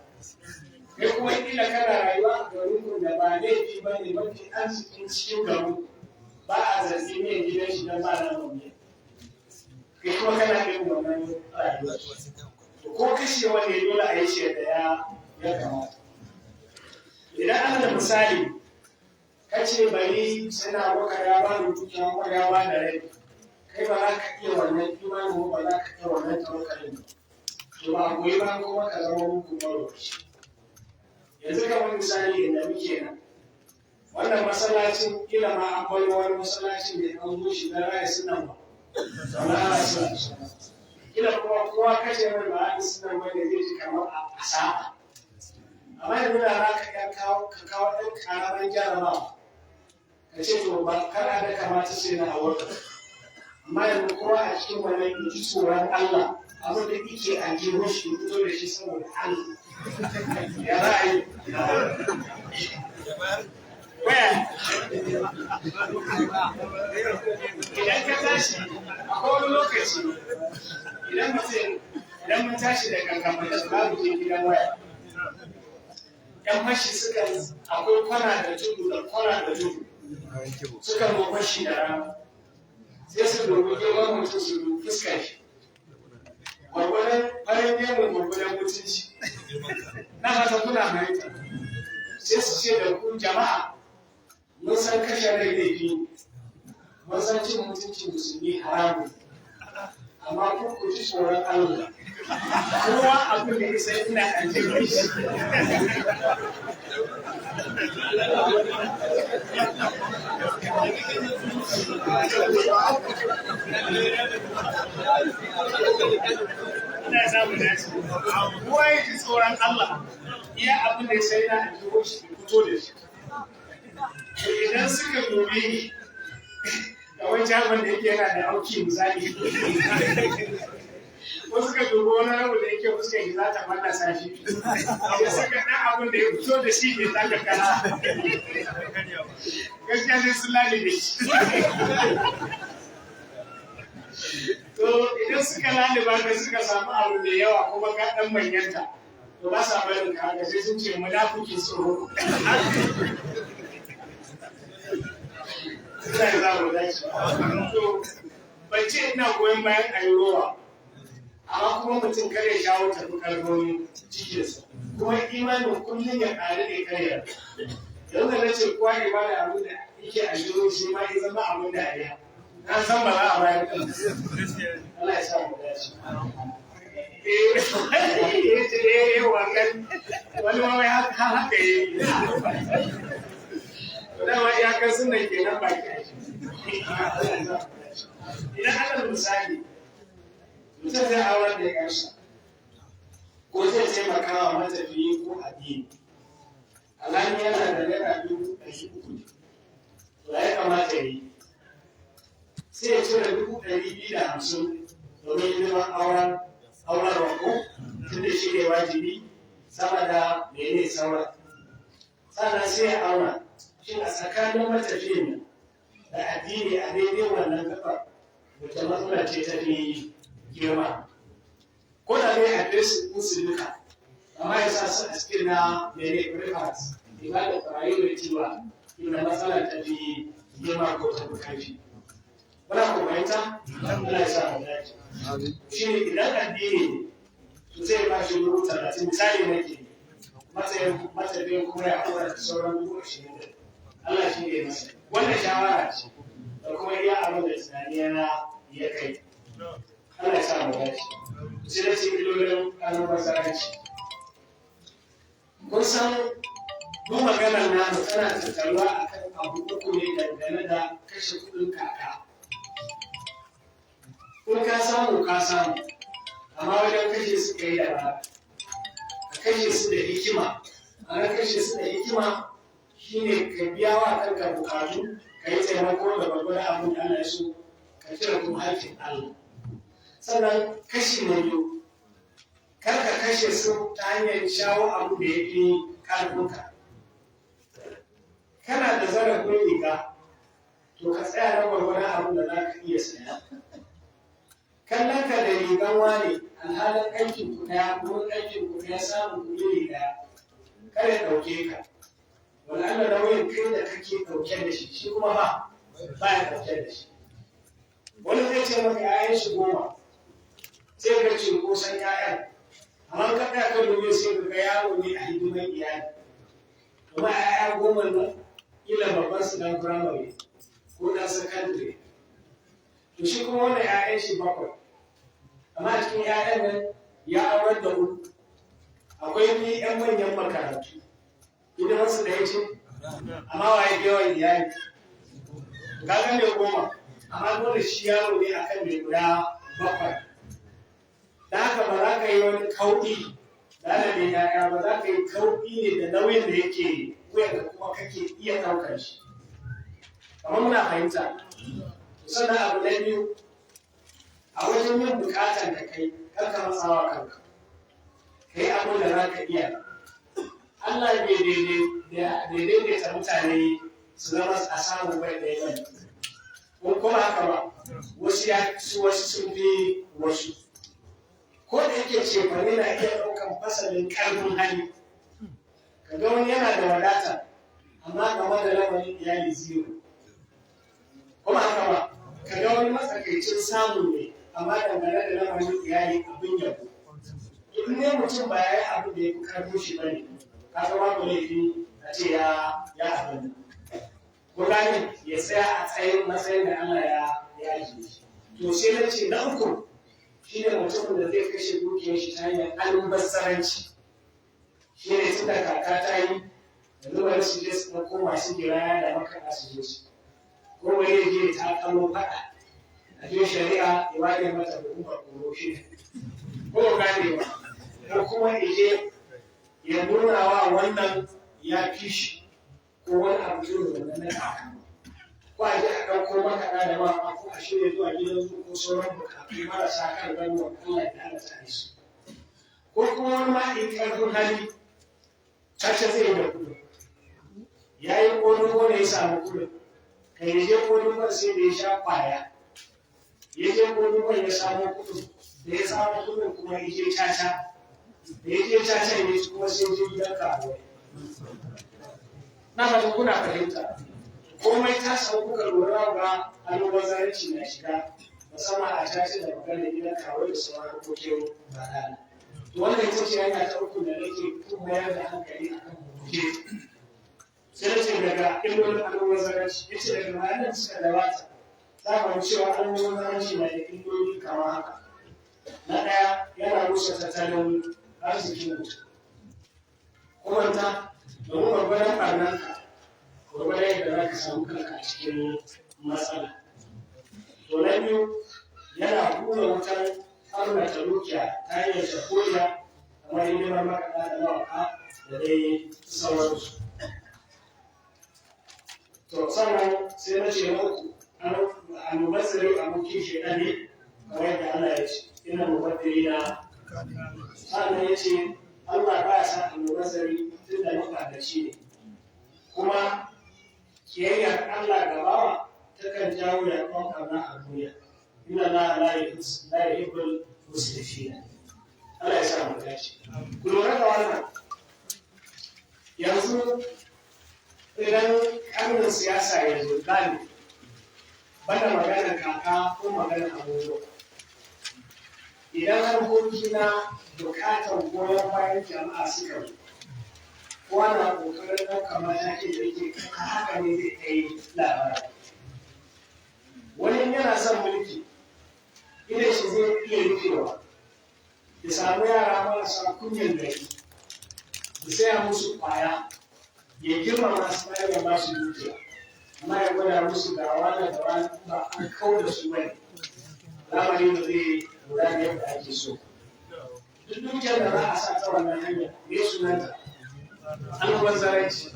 Kai kuma kila kana rayuwa a garin ku da ba laifi ba ne, mafi arzikin cikin garin ba a zargi mai gidan shi don ba na miya. Kai kuma kana irin wannan rayuwa. Ko kashe wanda ya dole a yi shi da ya kamata. Idan ana da misali, ka ce bari suna maka ya ba da dukiya ko ya ba da rai, kai ba za ka iya wannan imanin ba, za ka iya wannan tawakkalin ba. To ba goyi ba kuma ka zama muku marowaci. Yanzu kamar misali inda muke nan, wannan masallacin kila ma an baro wani masallacin da an zo shi na raya sunan ba. Wannan kila kuma kowa kashe mai ba a sunan ba ne zai ji kamar a asa'a. Amma yanzu da za ka iya kawo ka kawo ɗan ƙaramin jarabawa, ka ce to ba kar a da kamata sai na awar. Amma yanzu kowa a cikin wannan ya ji tsoron Allah, abin da yake a jihun shi ya fito da shi saboda Allah. Ya za a yi? Waya, idan ka tashi, akwai wani lokaci, idan mutum, idan mun tashi da kankan za mu je gidan waya. ‘Yan fashi sukan, akwai kwana da tudu da kwana da tudu. Sukan zo fashi da rana. Sai su dubi girman mutum, su dubi fuskar shi. Gwargwadon farin gemu, gwargwadon mutunci. Na fata kuna fahimta. Sai su ce da ku, "Jama'a, mun san kashe rai laifi, mun san cin mutuncin musulmi haramun, amma ku ji tsoron Allah. Kowa abin da isa ina aljihun shi." Ina samu dace. Kowa ya ji tsoron Allah, iya abin da ya sai na aljihun shi fito da shi. Idan suka dubi kamar jagon da yake yana da auki misali, ko suka dubi wani rabu da yake fuskar shi za ta fallasa shi, sai suka ɗan abin da ya fito da shi bai taka kara, gaskiya sai sun lalibe shi. To idan suka laliba ka suka samu abu mai yawa kuma ka ɗan manyanta, to ba sa barin ka haka, sai sun ce munafukin tsoro. Ina za mu dace. To ban ce ina goyon bayan a yi rowa, amma kuma mutum kar ya shawo tafi karfin cikinsa. Kuma imanin kullum ya ƙari ne karya. Yanzu da na ce kowa ya bada abin da yake a jiro, shi ma ya zama abin dariya. Na san ba za a bayar ɗin. Allah ya sa mu dace. Eh, ya ce eh wakan wani ma wai har haka yi. Dama iyakar sunan kenan baki a shi. Idan alal misali, mutum zai aurar da yarsa, ko zai taimaka wa matafiyi ko addini, alhali yana da ₦300,000 ne. To ya kamata ya yi? Sai ya cire 250,000 domin hidimar auren auren ko tunda shi ne wajibi sama da mene sauran. Sannan sai ya auna, shin a tsakanin matafiyin nan da addini a daidai wannan gaɓar, wata matsala ce ta fi girma? Ko da dai address ɗin su duka, amma ya sa su a cikin na mene preference, ba da priority ba inda matsala ta fi girma ko ta fi ƙarfi. Kuna ku fahimta? Allah ya sa mu dace. Shi ne idan addini ne, to zai ba shi 30,000, misali nake, matsayin matsayin kuma ya haƙura da sauran 20,000. Allah shi ne masa. Wannan shawara ce da kuma iya abin da tunani yana ya kai. Allah ya sa mu dace. Sai da ce illolin almubazzaranci. Kun san duk maganar namu tana tattaruwa akan abu uku ne dangane da kashe kuɗin kaka. In ka samu ka samu, amma wajen kashe su kai da ba. Ka kashe su da hikima. Ana kashe su da hikima shine ka biya wa kanka bukatu, ka yi taimako da babbar abin da Allah ya so, ka cire kuma hakkin Allah. Sannan kashi na biyu, kar ka kashe su ta hanyar shawo abu da ya fi ƙarfinka. Kana da zarafin riga, to ka tsaya na gwargwadon abin da za ka iya saya. Kallon ka da rigan wane, alhalin aikin ku ɗaya, wurin aikin ku ɗaya, samun ku iri ɗaya, kar ya ɗauke ka. Wani Allah nauyin kai da kake ɗauke da shi, shi kuma ba ya ɗauke da shi. Wani zai ce maka 'ya'yan shi 10, sai ka ce ko san 'ya'yan, amma ka tsaya ka dube sai ka ga yaro ne a hidimar iyali. Kuma 'ya'ya 10 nan, kila babban su dan firamare ko dan sakandare. To shi kuma wannan 'ya'yan shi 7, amma a cikin 'ya'yan nan ya aurar da uku. Akwai biyu 'yan manyan makarantu, hidimar su ɗaya ce, amma waye fi yawan iyali? Ka ga mai 10, amma dole shi yaro ne akan mai guda 7. Da haka ba za ka yi wani kauɗi da adadin 'ya'ya ba, za ka yi kauɗi ne da nauyin da yake wuyanka kuma kake iya ɗaukar shi. Kamar muna fahimta. Sannan abu na biyu, a wajen yin bukatan ka kai, kar ka matsawa kanka. Ka yi abin da za ka iya. Allah bai daidaita mutane su zama a samu bai ɗaya ba ne. Ko kuma haka ba, wasu ya su wasu sun fi wasu. Ko da yake cefane na iya ɗaukan fasalin ƙarfin hali. Kaga wani yana da wadata, amma game da lamarin iyali zero. Kuma haka ba, kaga wani matsakaicin samu ne, amma dangane da lamarin iyali abin yabo. In ne mutum ba ya yi abin da ya fi karfin shi ba ne, kaga babu laifi a ce ya abin nan. Ko gane ya tsaya a tsayin matsayin da Allah ya ajiye shi. To sai na ce na uku shi ne mutumin da zai kashe dukiyar shi ta hanyar almubazzaranci. Shi ne tun da kaka ta yi, yanzu bari su je su ɗauko masu giraya da makaɗa su je su. Ko bari ya je ta kamo faɗa, a je shari'a ya ware mata hukumar koro shi. Ko gane ba, ko kuma ya je ya nuna wa wannan ya fi shi ko wani abu irin wannan na kaka. Ko a je a ɗauko makaɗa da mawaƙa ko a shirya zuwa gidan zu ko sauran buƙatu marasa kan gado wanda Allah ya halatta a su. Ko kuma wani ma in ƙarfin hali, caca zai yi da kuɗi. Ya yi ƙodugo ne ya samu kuɗin. Kai ya je ƙodugon sai da ya sha ƙwaya. Ya je ƙodugon ya samo kuɗin. Da ya samo kuɗin kuma ya je caca. Da ya je caca ya kuma sai je gidan karuwai. Na fata kuna fahimta. Komai ta samu kuka lura ga almubazzaranci na shiga, musamman a caca da maganar gidan karuwai da sauran harkokin badala. To wannan ita ce hanya ta uku da nake kuma mayar da hankali akan guje. Sai na ce daga illolin almubazzaranci, ya ce daga bayanan da suka gabata, za mu cewa almubazzaranci na da illoli kamar haka. Na ɗaya, yana rusa tattalin arzikin mutum. Kuma ta, domin gwargwadon ɓarnanka, gwargwadon yadda za ka samu kanka a cikin matsala. To na biyu, yana hura wutar ɓarnata dukiya ta hanyar shakoliya kamar hidimar makaɗa da mawaƙa da dai sauransu. To sannan sai na ce na uku, almubazzari abokin shaiɗan ne, kamar yadda Allah ya ce, inna mubazzirina. Sannan ya ce, Allah ba ya san almubazzari tun da maɓarnaci ne. Kuma kiyayyar Allah ga bawa takan jawo yaƙon ƙauna a duniya. Inna Allah la yuhibbul musrifina. Allah ya sa mu dace. Ku lura da wannan. Yanzu idan ƙarnin siyasa ya zo galibi, Banda maganar kaka ko maganar abubuwa. Idan harkoki na bukatar goyon bayan jama'a suka zo, kowa na kokarin ɗaukar matakin da yake haka ne zai kai labarai. Wani yana son mulki, idan shi zai iya rufewa, ya samu yara marasa kunyan gari, ya saya musu kwaya, ya girmama su bayan ya ba su dukiya, amma ya gwada musu ga wani da wani ba an kau da su bane. Lamari da zai gudana yadda ake so. Duk dukiyar da za a sa ta wannan hanyar, me sunanta? Almubazzaranci.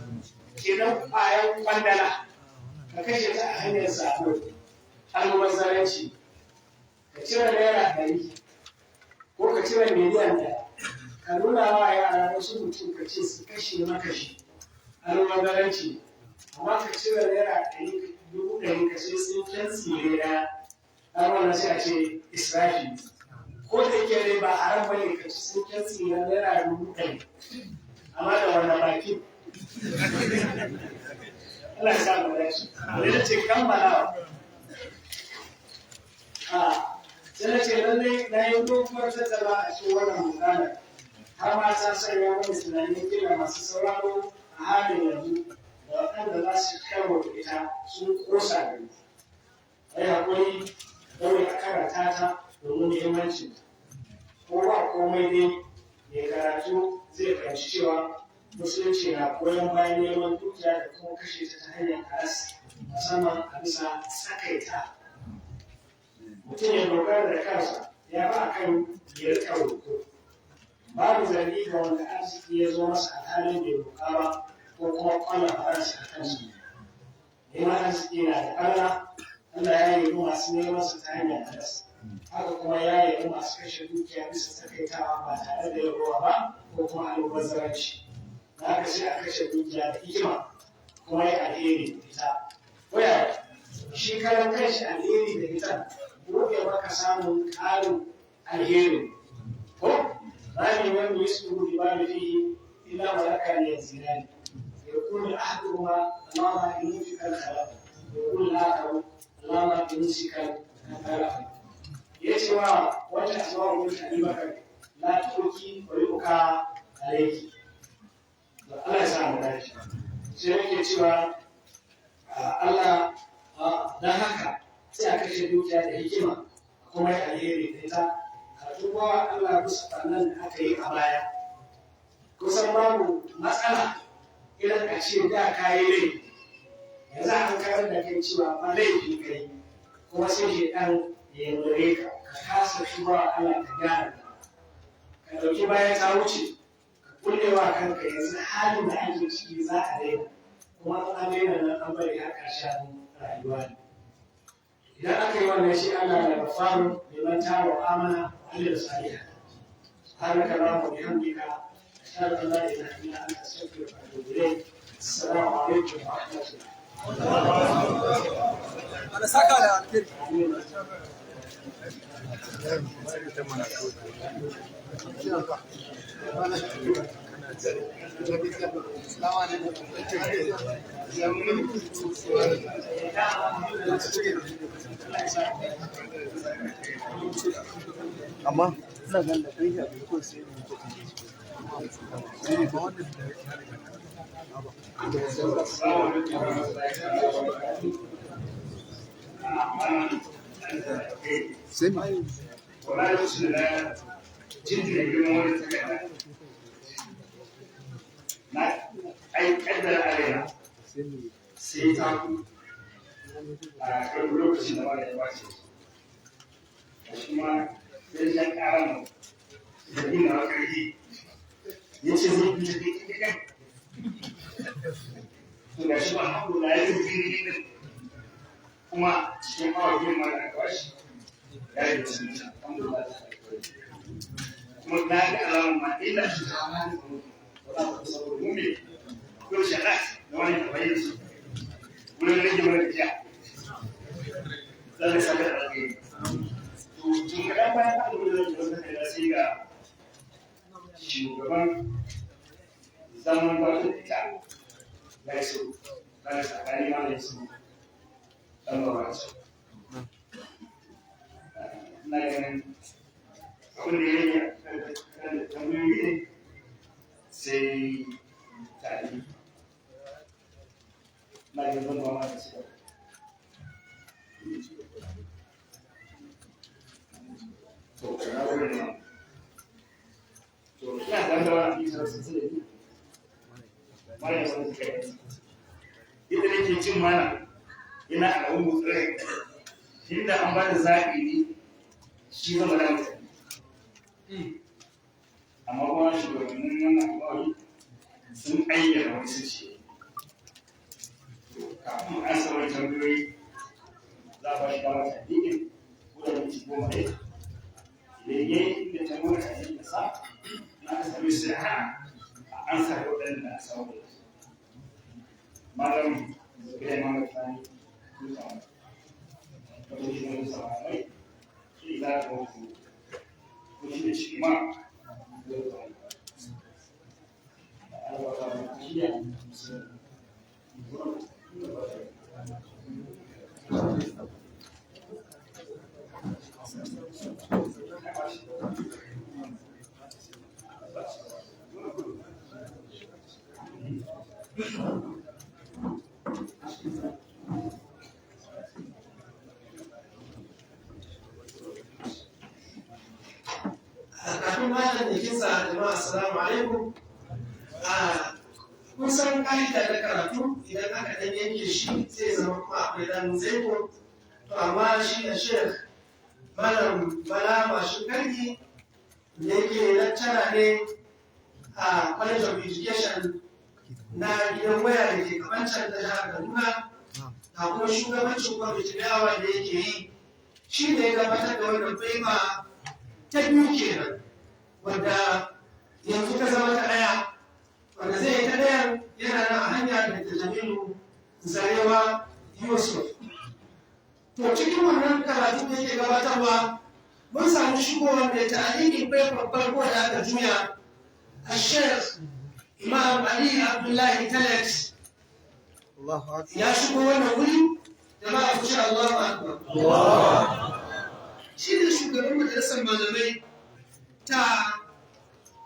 Kenan kwayan kwandala ka kashe ta a hanyar sabo, almubazzaranci. Ka cire ₦100 ko ka cire 1,000,000 ka nuna wa yara wasu mutum ka ce su kashe maka shi, almubazzaranci. Amma ka cire ₦100,000 ka ce tsinken tsire ɗaya, har wannan sai a ce israfi. Ko da yake dai ba haram bane ka ci tsinken tsiren ₦100,000, amma da wannan bakin. Allah ya sa mu dace. Da ce kammalawa. A sai na ce lallai na yi doguwar tattala a cikin wannan mukalar. Har ma ta sanya wani tunanin kila masu sauraro a halin yanzu da waɗanda za su karo da ita sun kosa da ni. Ai haƙuri dole a karanta ta domin muhimmancin. Ko ba komai dai mai karatu zai fahimci cewa musulunci na goyon bayan neman dukiya da kuma kashe ta ta hanyar halas, musamman a bisa tsakaita. Mutum ya dogara da kansa ya ba a kan ya rika roƙo. Babu zargi ga wanda arziki ya zo masa alhalin bai roƙa ba ko kuma kwallon faransa a kansa. Neman arziki na da ƙarna, Allah ya yi masu neman sa ta hanyar halas. Haka kuma ya yi masu kashe dukiya bisa tsakaitawa ba tare da yawa ba ko kuma almubazzaranci. Da haka sai a kashe dukiya da hikima kuma ya alheri da ita. Waya shi karan kanshi alheri da ita buɗe maka samun ƙarin alheri. Ko rami wani yusuf bi ba fihi illa malaka ne zinani. يقول أحدهما اللهم إني فيك الخلق ويقول الآخر اللهم إني فيك الخلق. Yace wa wata asma'u bint Abi Bakar la tuki wa yuka alayki. Allah ya sa mu dace. Sai yake cewa Allah dan haka sai a kashe dukiya da hikima kuma ya alheri da ita, a tuba Allah bisa ɓarnan da aka yi a baya. Kusan babu matsala idan a ce da ka yi laifi, yanzu an karar da kai cewa ba laifi ka yi, kuma sai shi ɗan ya yaudare ka, ka kasa tuba Allah ka gyara ka ɗauki bayan ta wuce, ka kullewa kanka yanzu halin da ake ciki za a daina, kuma an daina nan an bari har ƙarshen rayuwa ne. Idan aka yi wannan shi Allah da gafaru liman taba amana wa amila salihan. Subhanaka allahumma wa bihamdika ashhadu an la ilaha illa anta astaghfiruka wa atubu ilayk. Assalamu alaikum wa rahmatullah. Allah saka da alheri. Amma ina ganin da ɗan shafi ko sai mu ne ba wannan da sai mu Wallahi lokacin da na jinjina girman wani takarda na ai kaddara a raina sai ta ku a kan lokacin da wani ya bace da shi ma sai ya kara mu da nuna wa karfi ya ce zai bi da kai to ga shi ma alhamdulillah ya yi ne kuma cikin awa biyu ma da aka bashi ya yi da alhamdulillah. Kuma na ga alamun ma ina shi ta hannun saboda mu me ko sharat da wani tabayin su wurin rage mana gajiya zan saka da alheri. To tun kaɗan bayan aka gudu da wata kai sai ga shugaban zaman gwamnati ita ya so ba da tsakani ma da su ɗan babansu Ina ganin abin da ya rage a tambayoyi ne sai tare. Na ganin zan ba ma da su. To, na gode ma. To, ina ganin da wani abin da su da ni. Mara yawan suka yi. Yadda nake cin mana yana alamun motsin inda an ba da zaɓi ne shi zama da mutane. Amma kuma shugabannin wannan al'amari sun ayyana wani sun ce. Kafin an sa wani tambayoyi za a ba shi damar tafiƙin ko da minti 10 ne. Idan ya yi inda tambayoyi a cikin sa, na aka same su a an sa waɗanda a samu. Malam Zubairu Muhammad Sani Musa wato shi ne Musa Malamai shi za ka wasu ko shi da shi ma zai zama. Kafin malam da kinsa, jama'a, assalamu alaikum. Kun san ka'ida na karatu, idan aka dan yanke shi zai zama kuma akwai dan zaiko. To, amma shi da Sheikh Malam Bala Mashin Karki da yake lecturer ne a College of Education na gidan waya da ke Kafancan ta jihar Kaduna, ga kuma shugabancin kwamitin da'awa da yake yi, shi ne ya gabatar da wannan paper ta biyu kenan, wadda yanzu ta zama ta ɗaya. Wanda zai yi ta ɗayan yana nan a hanya, da ta Jamilu Zarewa Yusuf. To, cikin wannan karatu da yake gabatarwa, mun samu shigowar da ta'alikin paper farko da aka juya, a Sheikh Imam Ali Abdullahi Talet ya shigo wannan wuri. Jama'a, ku ce Allahu Akbar. Shi ne shugaban majalisar malamai ta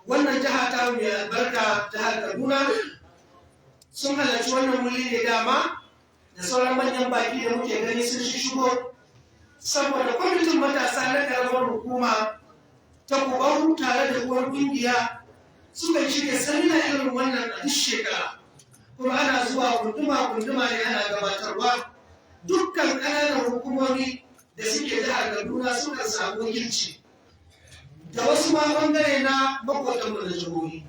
wannan jiha ta mai albarka, jihar Kaduna. Sun halarci wannan wuri ne dama da sauran manyan baki da muke gani sun shigo, saboda kwamitin matasa na karamar hukuma ta Kubau tare da uwar kungiya suka shirya seminar irin wannan a duk shekara, kuma ana zuwa gunduma gunduma ne ana gabatarwa. Dukkan ƙananan hukumomi da suke jihar Kaduna suka samu wakilci, da wasu ma bangare na makotanmu da jihohi.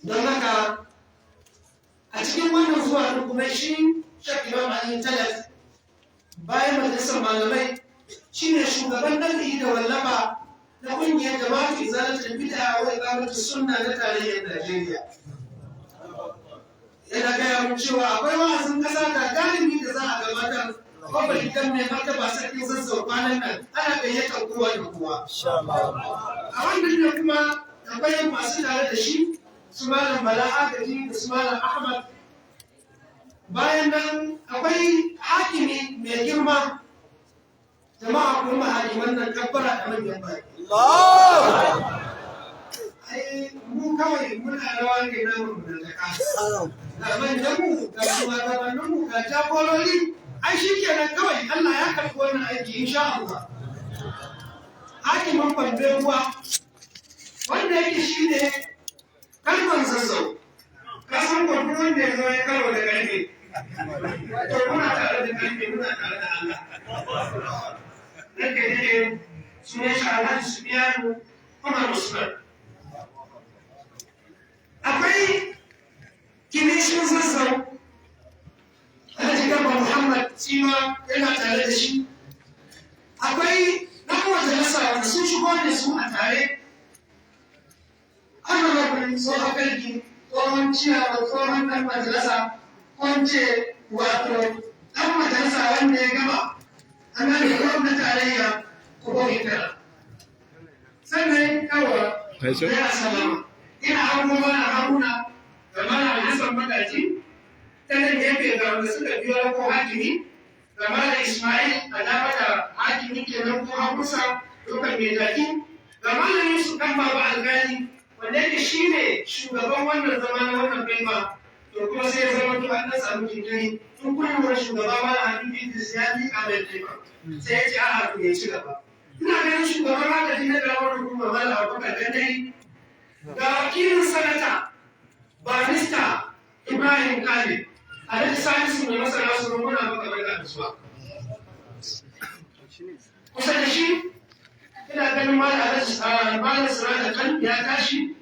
Don haka a cikin wannan zuwa ɗin kuma, shi Sheikh Imam Ali Talat, bayan majalisar malamai, shine shugaban ɗab'i da wallafa na ƙungiyar Jama'atu Izalatul Bid'a wa Iqamatus Sunna na tarayyar Najeriya. Yana gaya mun cewa akwai wa'azin ƙasa ga galibi da za a gabatar kofar gidan mai martaba Sarkin Zazzau kwanan nan, ana gayyatar kowa da kowa. A wannan ne kuma akwai masu tare da shi, su Malam Bala Agaji da su Malam Ahmad. Bayan nan akwai hakimi mai girma. Jama'a, kuma hakiman nan kabbara da manyan baki. Ai mu kawai muna rawa ne na mu da kasa. Ga manyan mu, ga shugabannin mu, ga jagorori, ai shi kenan kawai, Allah ya karɓi wannan aiki insha Allah. Hakimin Pambeguwa, wanda yake shi ne kalman Zazzau. Ka san gwamnati wanda ya zo ya karo da karfe. To, muna tare da karfe, muna tare da Allah. Nake ne sunan shi Alhaji Sufiyanu Umar Usman. Akwai kilishin Zazzau, Alhaji Garba Muhammad Tsima yana tare da shi. Akwai ɗan majalisa wanda sun shigo da su a tare. Honorable Tsohon Karki, tsohon ciyawa, tsohon ɗan majalisa, kwance wato ɗan majalisa wanda ya gama, ana da gwamna tarayya ko ita. Sannan kawai ya salama. Ina hango mana Haruna da mana Hassan Magaji, ta nan gefe ga wanda suka biyo ko hakimi. Ga Malam Ismail a dama da hakimi kenan ko hagusa dokar mai jaki. Ga Malam Yusuf ɗan Baba Alkali, wanda yake shi ne shugaban wannan zama na wannan paper. To kuma sai ya zama to an samu jinkiri tun kullum shugaba Malam Habibu Idris ya miƙa mai paper, sai ya ce a'a, to ya ci gaba. Ina ganin shugaban agaji na karamar hukumar, Malam Abubakar Gandari. Ga wakilin Sanata Barista Ibrahim Khalid, Alhaji Salisu Mai Masara su, muna maka barka da zuwa. Kusa da shi ina ganin Malam Siraj Kan ya tashi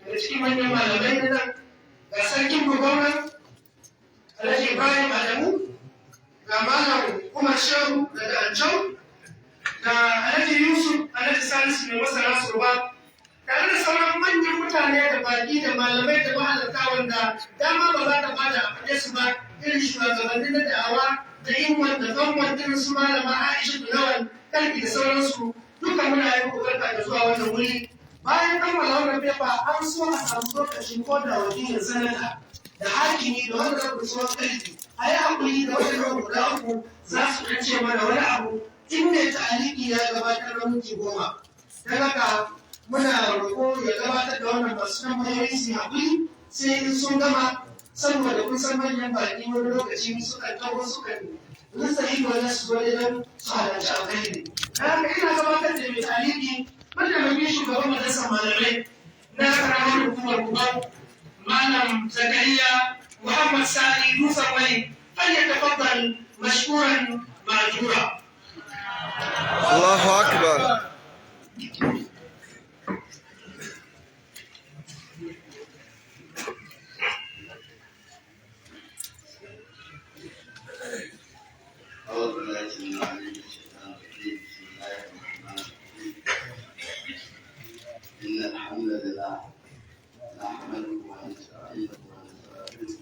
daga cikin manyan malamai na nan. Ga Sarkin Gwamna, Alhaji Ibrahim Adamu. Ga Malam Umar Shehu daga Ancau. Ga Alhaji Yusuf Alhaji Salisu Mai Masara Surba, tare da sauran manyan mutane da baki da malamai da mahalarta, wanda dama ba za ta bada a faɗe su ba, irin shugabanni na da'awa da inwan da fanwan, irin su Malama Aisha Lawan Kalki da sauransu. Duka muna yi muku barka da zuwa wannan wuri. Bayan kammala wannan paper, an so a samu lokacin ko da wakilin sanata da hakimi da wanda kusurwar kalki, a yi haƙuri da waɗannan guda uku za su ɗan ce mana wani abu in mai ta'aliki ya gabatar na minti 10. Don haka muna roƙo ya gabatar da wannan. Masu tambayoyi su haƙuri sai in sun gama, saboda kun san manyan baƙi wani lokaci sukan taho, sukan rinsa ido na su zo don su halarci alkhairi. Don haka ina gabatar da mai ta'aliki, mataimakin shugaban majalisar malamai na karamar hukumar Kubau, Malam Zakariya Muhammad Sani Dutsen Mai. فليتفضل مشكورا مأجورا. Allahu Akbar. أعوذ بالله السميع العليم من الشيطان الرجيم. بسم الله الرحمن الرحيم. إن الحمد لله نحمده ونستعينه ونستغفره،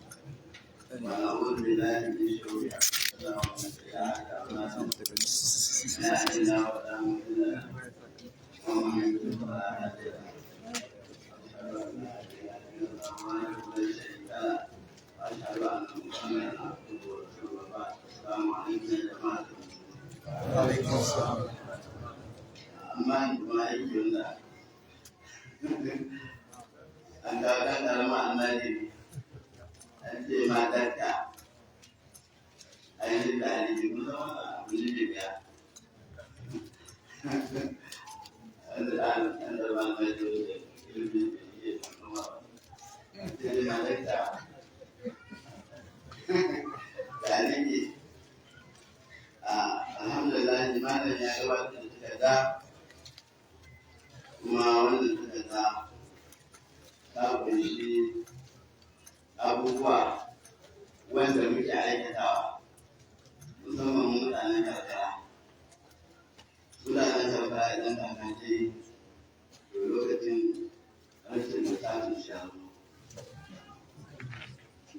ونعوذ بالله من شرور أنفسنا ومن سيئات أعمالنا. من يهده الله فلا مضل له، ومن يضلل فلا هادي له. أشهد أن لا إله إلا الله وحده لا شريك له، وأشهد أن محمدا عبده ورسوله. بعد، السلام عليكم يا جماعة المسلمين. Amma kuma aiki wanda an kawo ɗan ƙarama almajiri, an ce matarka a yi da aliji, kun san wannan abu ne da biya wanda ɗan ƙarama almajiri wanda ilimi bai iya kuma ba, an ce matarka da aliji. Alhamdulillah, malam ya gabatar da takarda, kuma wannan takarda ta kunshi abubuwa wanda muke aikatawa, musamman mutanen karkara. Mutanen karkara, idan kaka ce, to lokacin rashin lissafin shanu,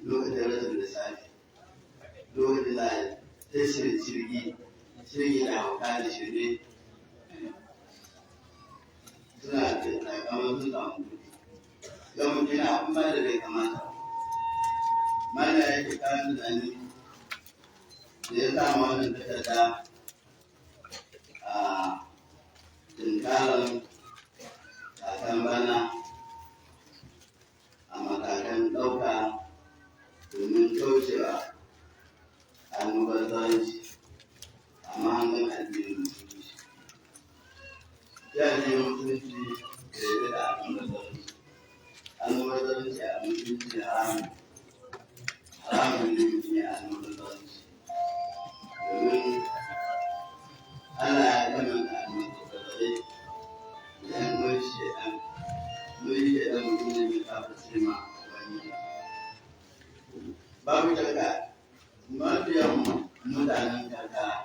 lokacin rashin lissafi, lokacin da ta shirgi shirgi da hauka da shirme, suna da kamar sun samu kuɗi, ga mutum yana abin ba da bai kamata. Mana yake kawo tunani da ya sa wannan takarda a tunkarar kakan bana a matakan ɗauka domin kaucewa almubazzaranci a mahangan addinin Musulunci. Ya addinin Musulunci da ya da almubazzaranci. Almubazzaranci a Musulunci haramun. Haramun ne mutum ya almubazzaranci. Domin Allah ya kamanta almubazzarai da ‘yan uwan shaiɗan. Mun shaiɗan mutum ne mai kafirce ma wani. Babu shakka, mafiyan mutanen karkara,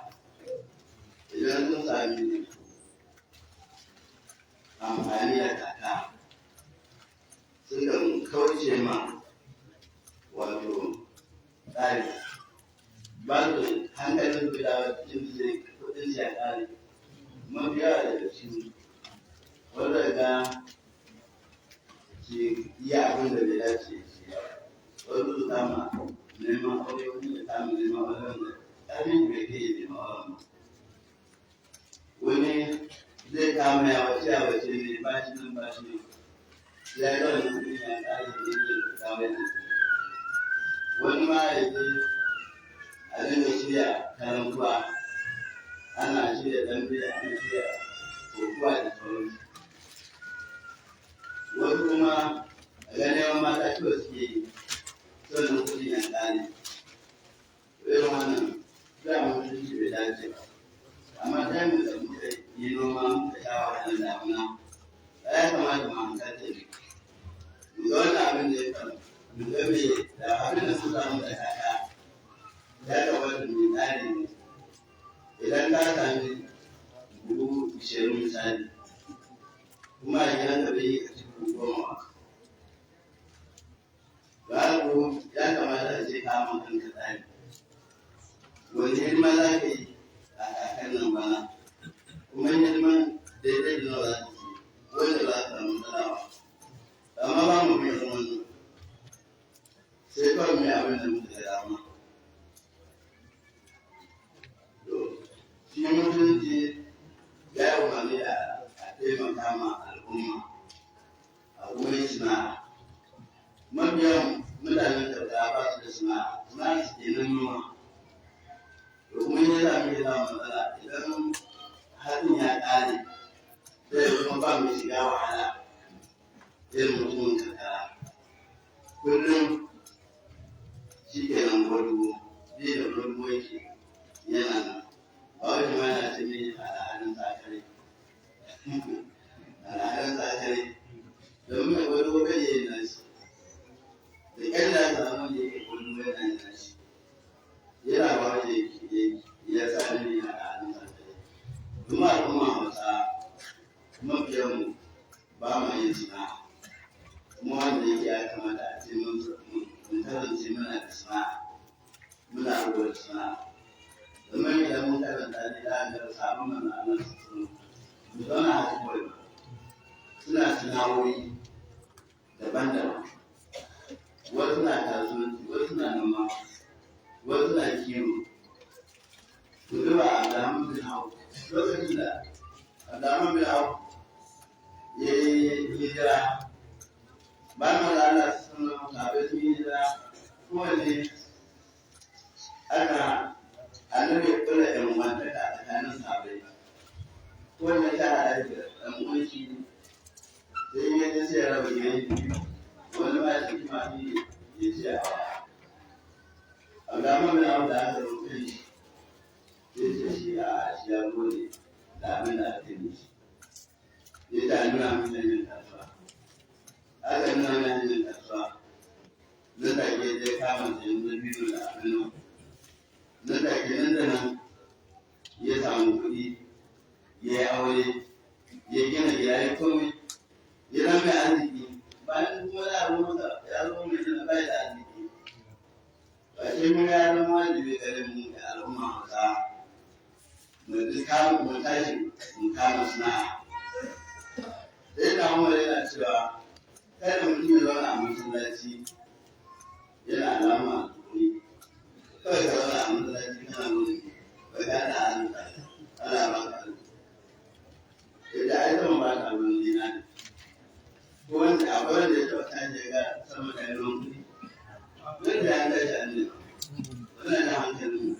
idan sun sami amfani da kaka, sukan kauce ma wato tsari, ba su hankalin su da cikin su kudin su ya kare. Mafi yawa daga cikin wanda ga shi yi abin da bai dace shi, wasu su kama neman aure, wani ya kama neman aure wanda ƙarfin bai kama ya wace ya wace ne ba shi nan ba shi nan. Ya yi wannan kuɗin ya ƙare da yake kama yana. Wani ma ya je a dinga shirya karantuwa, ana shirya dambe, ana shirya kokuwa da sauransu. Wasu kuma a ganin mata ciwo suke yi, sannan kuɗin ya ƙare. Irin wannan za mu mutunci bai dace ba. Amma tayin da muka yi noma muka sha wahalar damuna, ya kamata mu hankalta ne. Mu ga wannan abin da ya faru, mu ga me da abin da sun samu da kaka, ya kamata mu yi tsari ne. Idan ka sami buhu 20 misali, kuma a gidan ka bai yi ka ci buhu 10 ba. Babu ya kamata a ce ka ma kanka tsari. Wani hidima za ka yi a kakan nan bana, kuma hidiman daidai da nawa za ka ci, wanda ba ka samu matsala ba. Amma ba mu bin wannan. Sai kawai mu yi abin da muka ga dama. To, shi mutunci ya yi umarni a taimaka ma al'umma a kuma yi sana'a. Mabiyan mutanen karkara ba su da sana'a, sana'a su kenan noma. To kuma ya sa muke samun matsala idan hatsin ya ƙare, sai kuma ba mu shiga wahala irin mutumin karkara. Kullum shi kenan gwargo, zai da gwargo yake yana nan. Ba wani ma yana ce mini al'adun sakare. Al'adun sakare. Domin mai gwargo bai yi nashi. Da ƙyar da aka samu da yake gwargo yana yin nashi. Yana ba wani ya sa mini al'adun sakare. Kuma al'umma Hausa mafiyanmu ba ma yin sana'a. Kuma wanda yake ya kamata a ce mun kasance muna da sana'a. Muna rubuta sana'a. Domin idan mun karanta ne za a ga sabon manzo Allah su mu zauna a kawai ba. Suna sana'o'i daban-daban. Wasu na kasuwanci, wasu na noma, wasu na kiwo. Ku duba Abdulrahman bin Auf. Lokacin da Abdulrahman bin Auf ya yi hijira, bayan manzo Allah sun zama sahabbai sun yi hijira, kowanne ana annabi ya kula ‘yan uwantaka a tsakanin sahabbai. Kowanne ta haɗa da ɗan uwan shi, sai ya je sai ya raba gidan biyu, wani ma ya saki masu ya ce a waya. Abdulrahman bin Auf da aka roƙe shi, sai ce shi a shi ya gode da abin da aka yi mishi. Ya ce a nuna min hanyar kasuwa. Aka nuna min hanyar kasuwa. Nan take ya je kama sayan dabino da abin nan. Nan take nan da nan ya samu kuɗi, ya yi aure, ya gina gida, ya komai, ya zama mai arziki. Bayan kuma ya zama masa ya zama mai gina bai da arziki. Ba sai mun ya zama wajibi gare mu da al'umma Hausa mu kama mu tashi mu kama sana'a. Sai na Umar yana cewa kada mutum ya zauna a masallaci yana alama a tukuni. Kawai ka zauna a masallaci kana wuri ba ka da arziki, ana ba ka arziki. Yadda ai zama ba ka abin zinari. Ko wanda akwai wanda ya taɓa tashi ya ga sama da yawan kuɗi. Wanda ya tashi an ne. Wannan da hankalin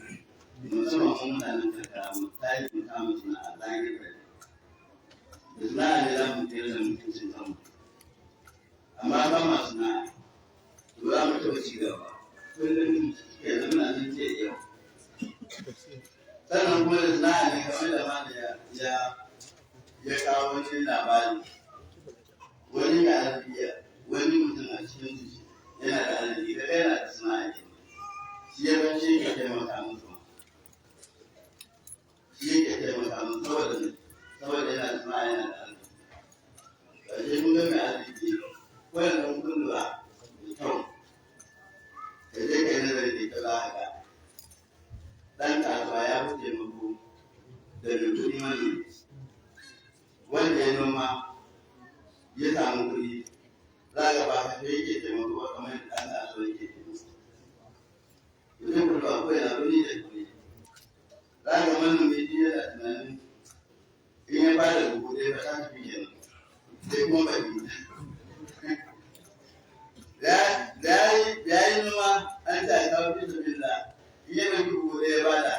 mu musamman mu mutanen karkara mu tashi mu kama sana'a zahiri da sana'a ne za mu tsira da mutuncin kanmu. Amma ba ma sana'a, to za mu taɓa ci gaba. Kullum ke zama nan ce yau. Sannan kuma da sana'a ne kamar da ma da ya kawo wani labari. Wani mai arziki, wani mutum a cikin su yana da arziki, kaga yana da sana'a ke. Shi ya san shi yake taimaka musu. Shi yake taimaka musu saboda me? Saboda yana da sana'a yana da arziki. Ƙarshe mun ga mai arziki, wannan kun lura da kyau. Ka je ka yi nazari da kyau za ka ga. Ɗan kasuwa ya fi taimako da mai kuɗi manomi. Wanda ya noma ya samu kuɗi, za ka ba ka sai yake taimako ba kamar yadda ɗan kasuwa yake taimako. Mutum ku ba ko yana kuɗi da kuɗi. Za ka manomi shi yana tunanin In ya bada 1000 ba ta tafi kenan, sai kuma baki. Da ya yi noma an ta kawo fi sabila, in ya ɗauki 1000 ya bada.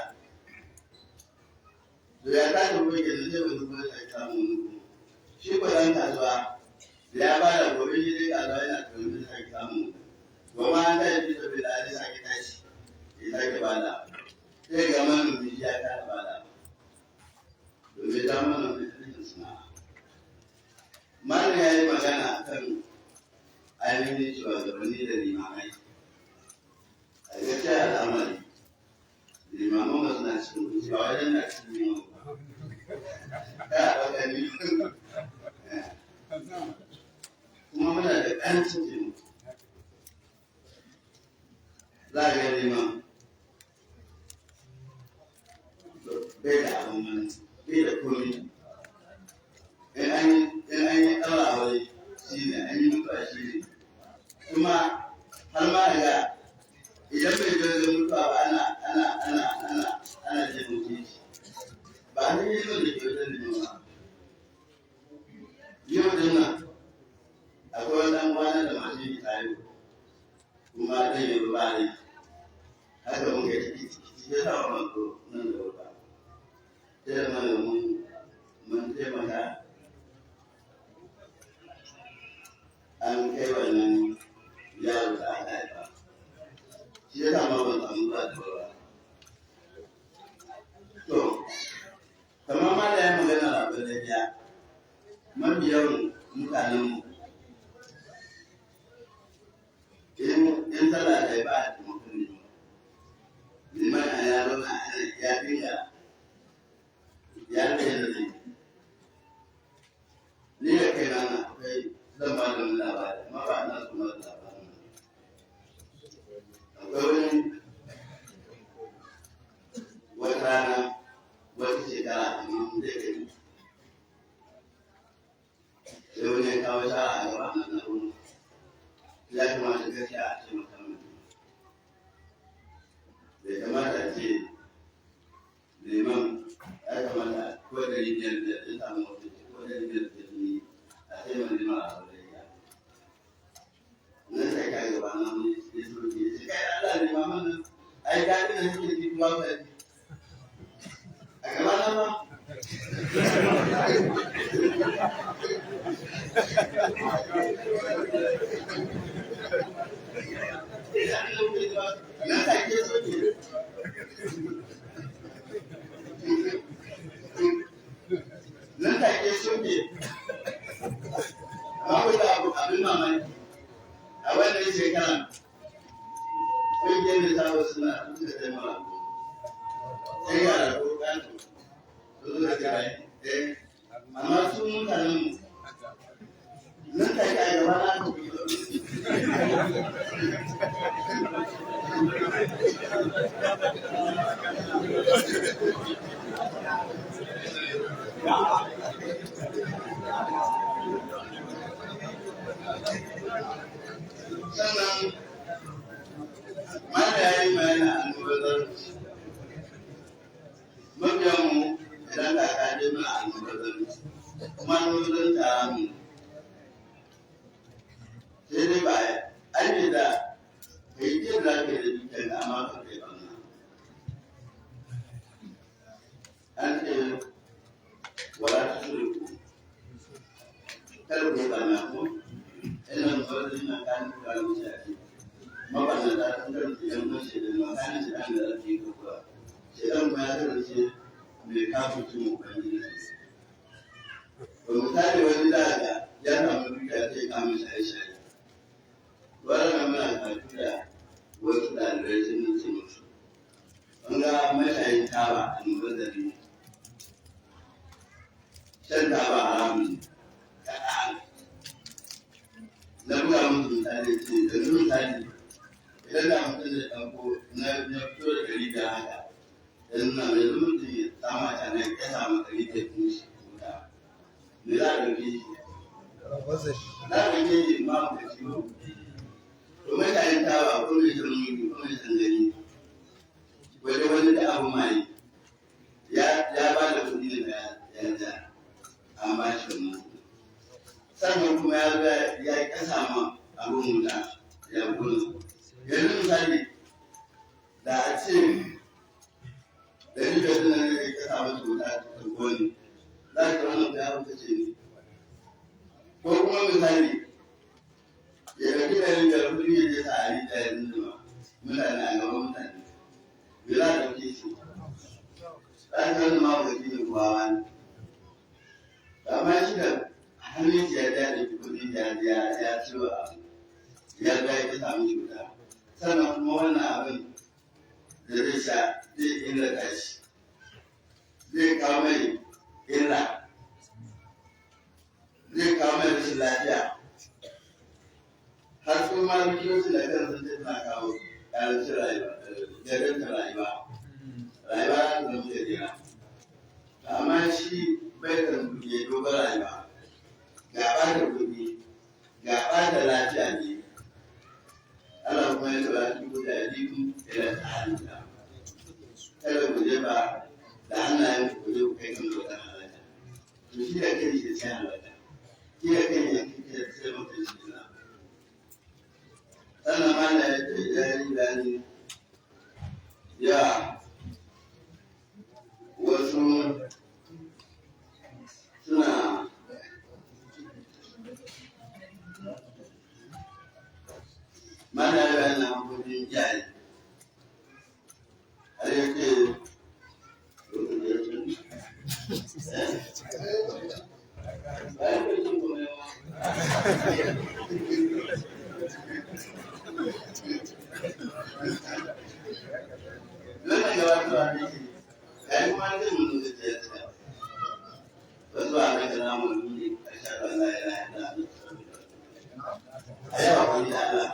To ya tashi kuma kenan sai wani kuma ya samu wani kuma. Shi ko ɗan kasuwa da ya bada gobe shi dai kasuwa yana tunanin zai sake samu. Gobe an tashi fi sabila zai sake tashi ya sake bada. Sai ga manomi ya kara bada. Domin ta manomi rashin sana'a. Malam ya yi magana kan ainihin shugabanni da limamai. A gaskiya al'amari, limaman ba suna cikin kunci ba wajen na cikin liman ba. Kada a ɗauka ni. Kuma muna da ƙarancin taimako. Za a ga liman bai da abin hannu, bai da komi. In an yi ɗaura aure shi ne, an yi mutuwa shi ne. Kuma har ma ga idan bai je wajen mutuwa ba ana ana ana ana ana jin mutunci. Ba ni yi da ke wajen liman ba. Yau din nan akwai wani ɗan kwana da masu yi tare kuma ɗan yi ba ne. Haka muka yi ciki ciki ya sa wa manzo nan da wuta. Sai da mana mun taimaka an kai wannan yaro da aka haifa. Shi ya sa ma ban samu zuwa da ba. To, kamar ma da ya magana rabin lafiya, mabiyan mutanenmu in sallah ta yi ba a taimakon liman. Liman a ya zauna ana ya dinga ya rike da zai. Ni da kai na akwai zan ba da wani labari, amma ba ina so ba da labarin. Akwai wani wata rana wata shekara amma zai kai. Sai wani ya kawo shara a gaba na na wani. Ya kamata gaskiya a taimaka mana. Bai kamata a ce liman ya kamata ko 500 ya samu mutunci ko 500 ne a taimaka liman a saurariya. Nan sai ka gaba na wani ya soke ya ce kai Allah limaman nan ai daɗin da suke ji kuma ba ji. A gaba na ba. Nan take soke. Nan take soke. Amma wata abu abin mamaki. A wannan shekaran ƙungiyar da ta wasu na suka sai mara. Sai ga rago ƙato. Su suka ce ai. Amma su mutanen mu nan take a gaba na aka fito. Sannan mata ya yi magana a almubazzaranci. Mabiyanmu idan ka kaje mana almubazzaranci, kuma almubazzaranci haramun ne. Sai dai ba an da ka yi jin za ka yi da dukiyar amma ka kai ɓarna. An ce wala ta shirku, kada ku yi ɓarna ko ina mubazzari na kanin kanin shafi. Mabarnata sun karanta yan uwan shaidan ma kanin shaidan da ake yi kuwa. Shaidan kuma ya karance mai kafirci mu ubangiji. Ba misali wani da ga ya samu dukiya sai kama shaye-shaye. Wannan muna karatu da wasu ɗalibai sun ce musu. An ga mashayin taba a mubazzari. Shan taba haramun ne. Na buga musu misali ce, yanzu misali idan da mutum zai ɗauko na fito da 500 haka, yanzu na yanzu mutum ya samu a can ya samu 500 ɗin shi wuta. Me za a ɗauke shi? Za a ɗauke shi ma mu kaci ko? To mashayin taba ko mai shan wiwi ko mai shan gani, wajen wani da abu mai ya ba da kuɗi da ya ja. Sannan kuma ya zo ya kasa ma abin wuta ya kona. Yanzu misali da a ce 500 ɗin nan ya kasa masa wuta ta kone, za ka wannan ya wuta ce ne. Ko kuma misali ya ɗauki 500 kuɗi ya je sa a rijiya ya zunduma mutane a gaban mutane. Me za a ɗauke shi? Za ka wannan mahaukaci ne kuwa wani. Amma shi da hannun shi ya daɗe kuɗi ya ciwo abu ya ga ya samu cuta. Sannan kuma wannan abin da zai sha zai illata shi, zai kawo mai illa, zai kawo mai rashin lafiya. Har su ma likitoci da kansu sun ce suna kawo ƙarancin rayuwa, gajartar rayuwa, rayuwa za ta zama gajera. Amma shi bai kan ya dogon rayuwa, ga ɓata kuɗi, ga ɓata lafiya ne. Allah kuma ya taɓa cikin da yadiku ila ta'alika. Kada ku jefa da hannayen ku je ku kai kan wata halaka. To shi da kai shi sai halaka. Shi da kai ya kike sai mutum shi na. Sannan ma da ya yi bayani ya wasu suna mana yana hukumin iyaye har ya ce bayan lokacin kuma yawa. Wannan gabatarwa ne ke yayi kuma zai mun da ya tsaya wasu a kan namu ne a shaɗa la ilaha illallah a yi hakuri da Allah.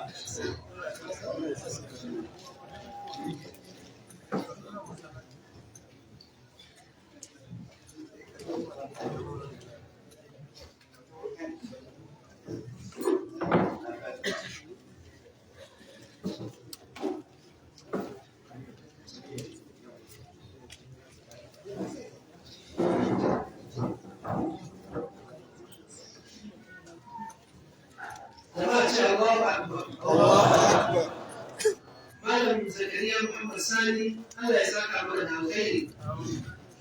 Jama'a ce Allahu Akbar. Allahu Akbar. Malam Zakariya Muhammad Sani, Allah ya saka mana da alkhairi.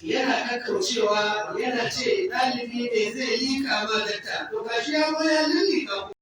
Yana kakkaucewa yana ce ɗalibi ne zai liƙa ma dakta, to gashi ya zo ya lillika.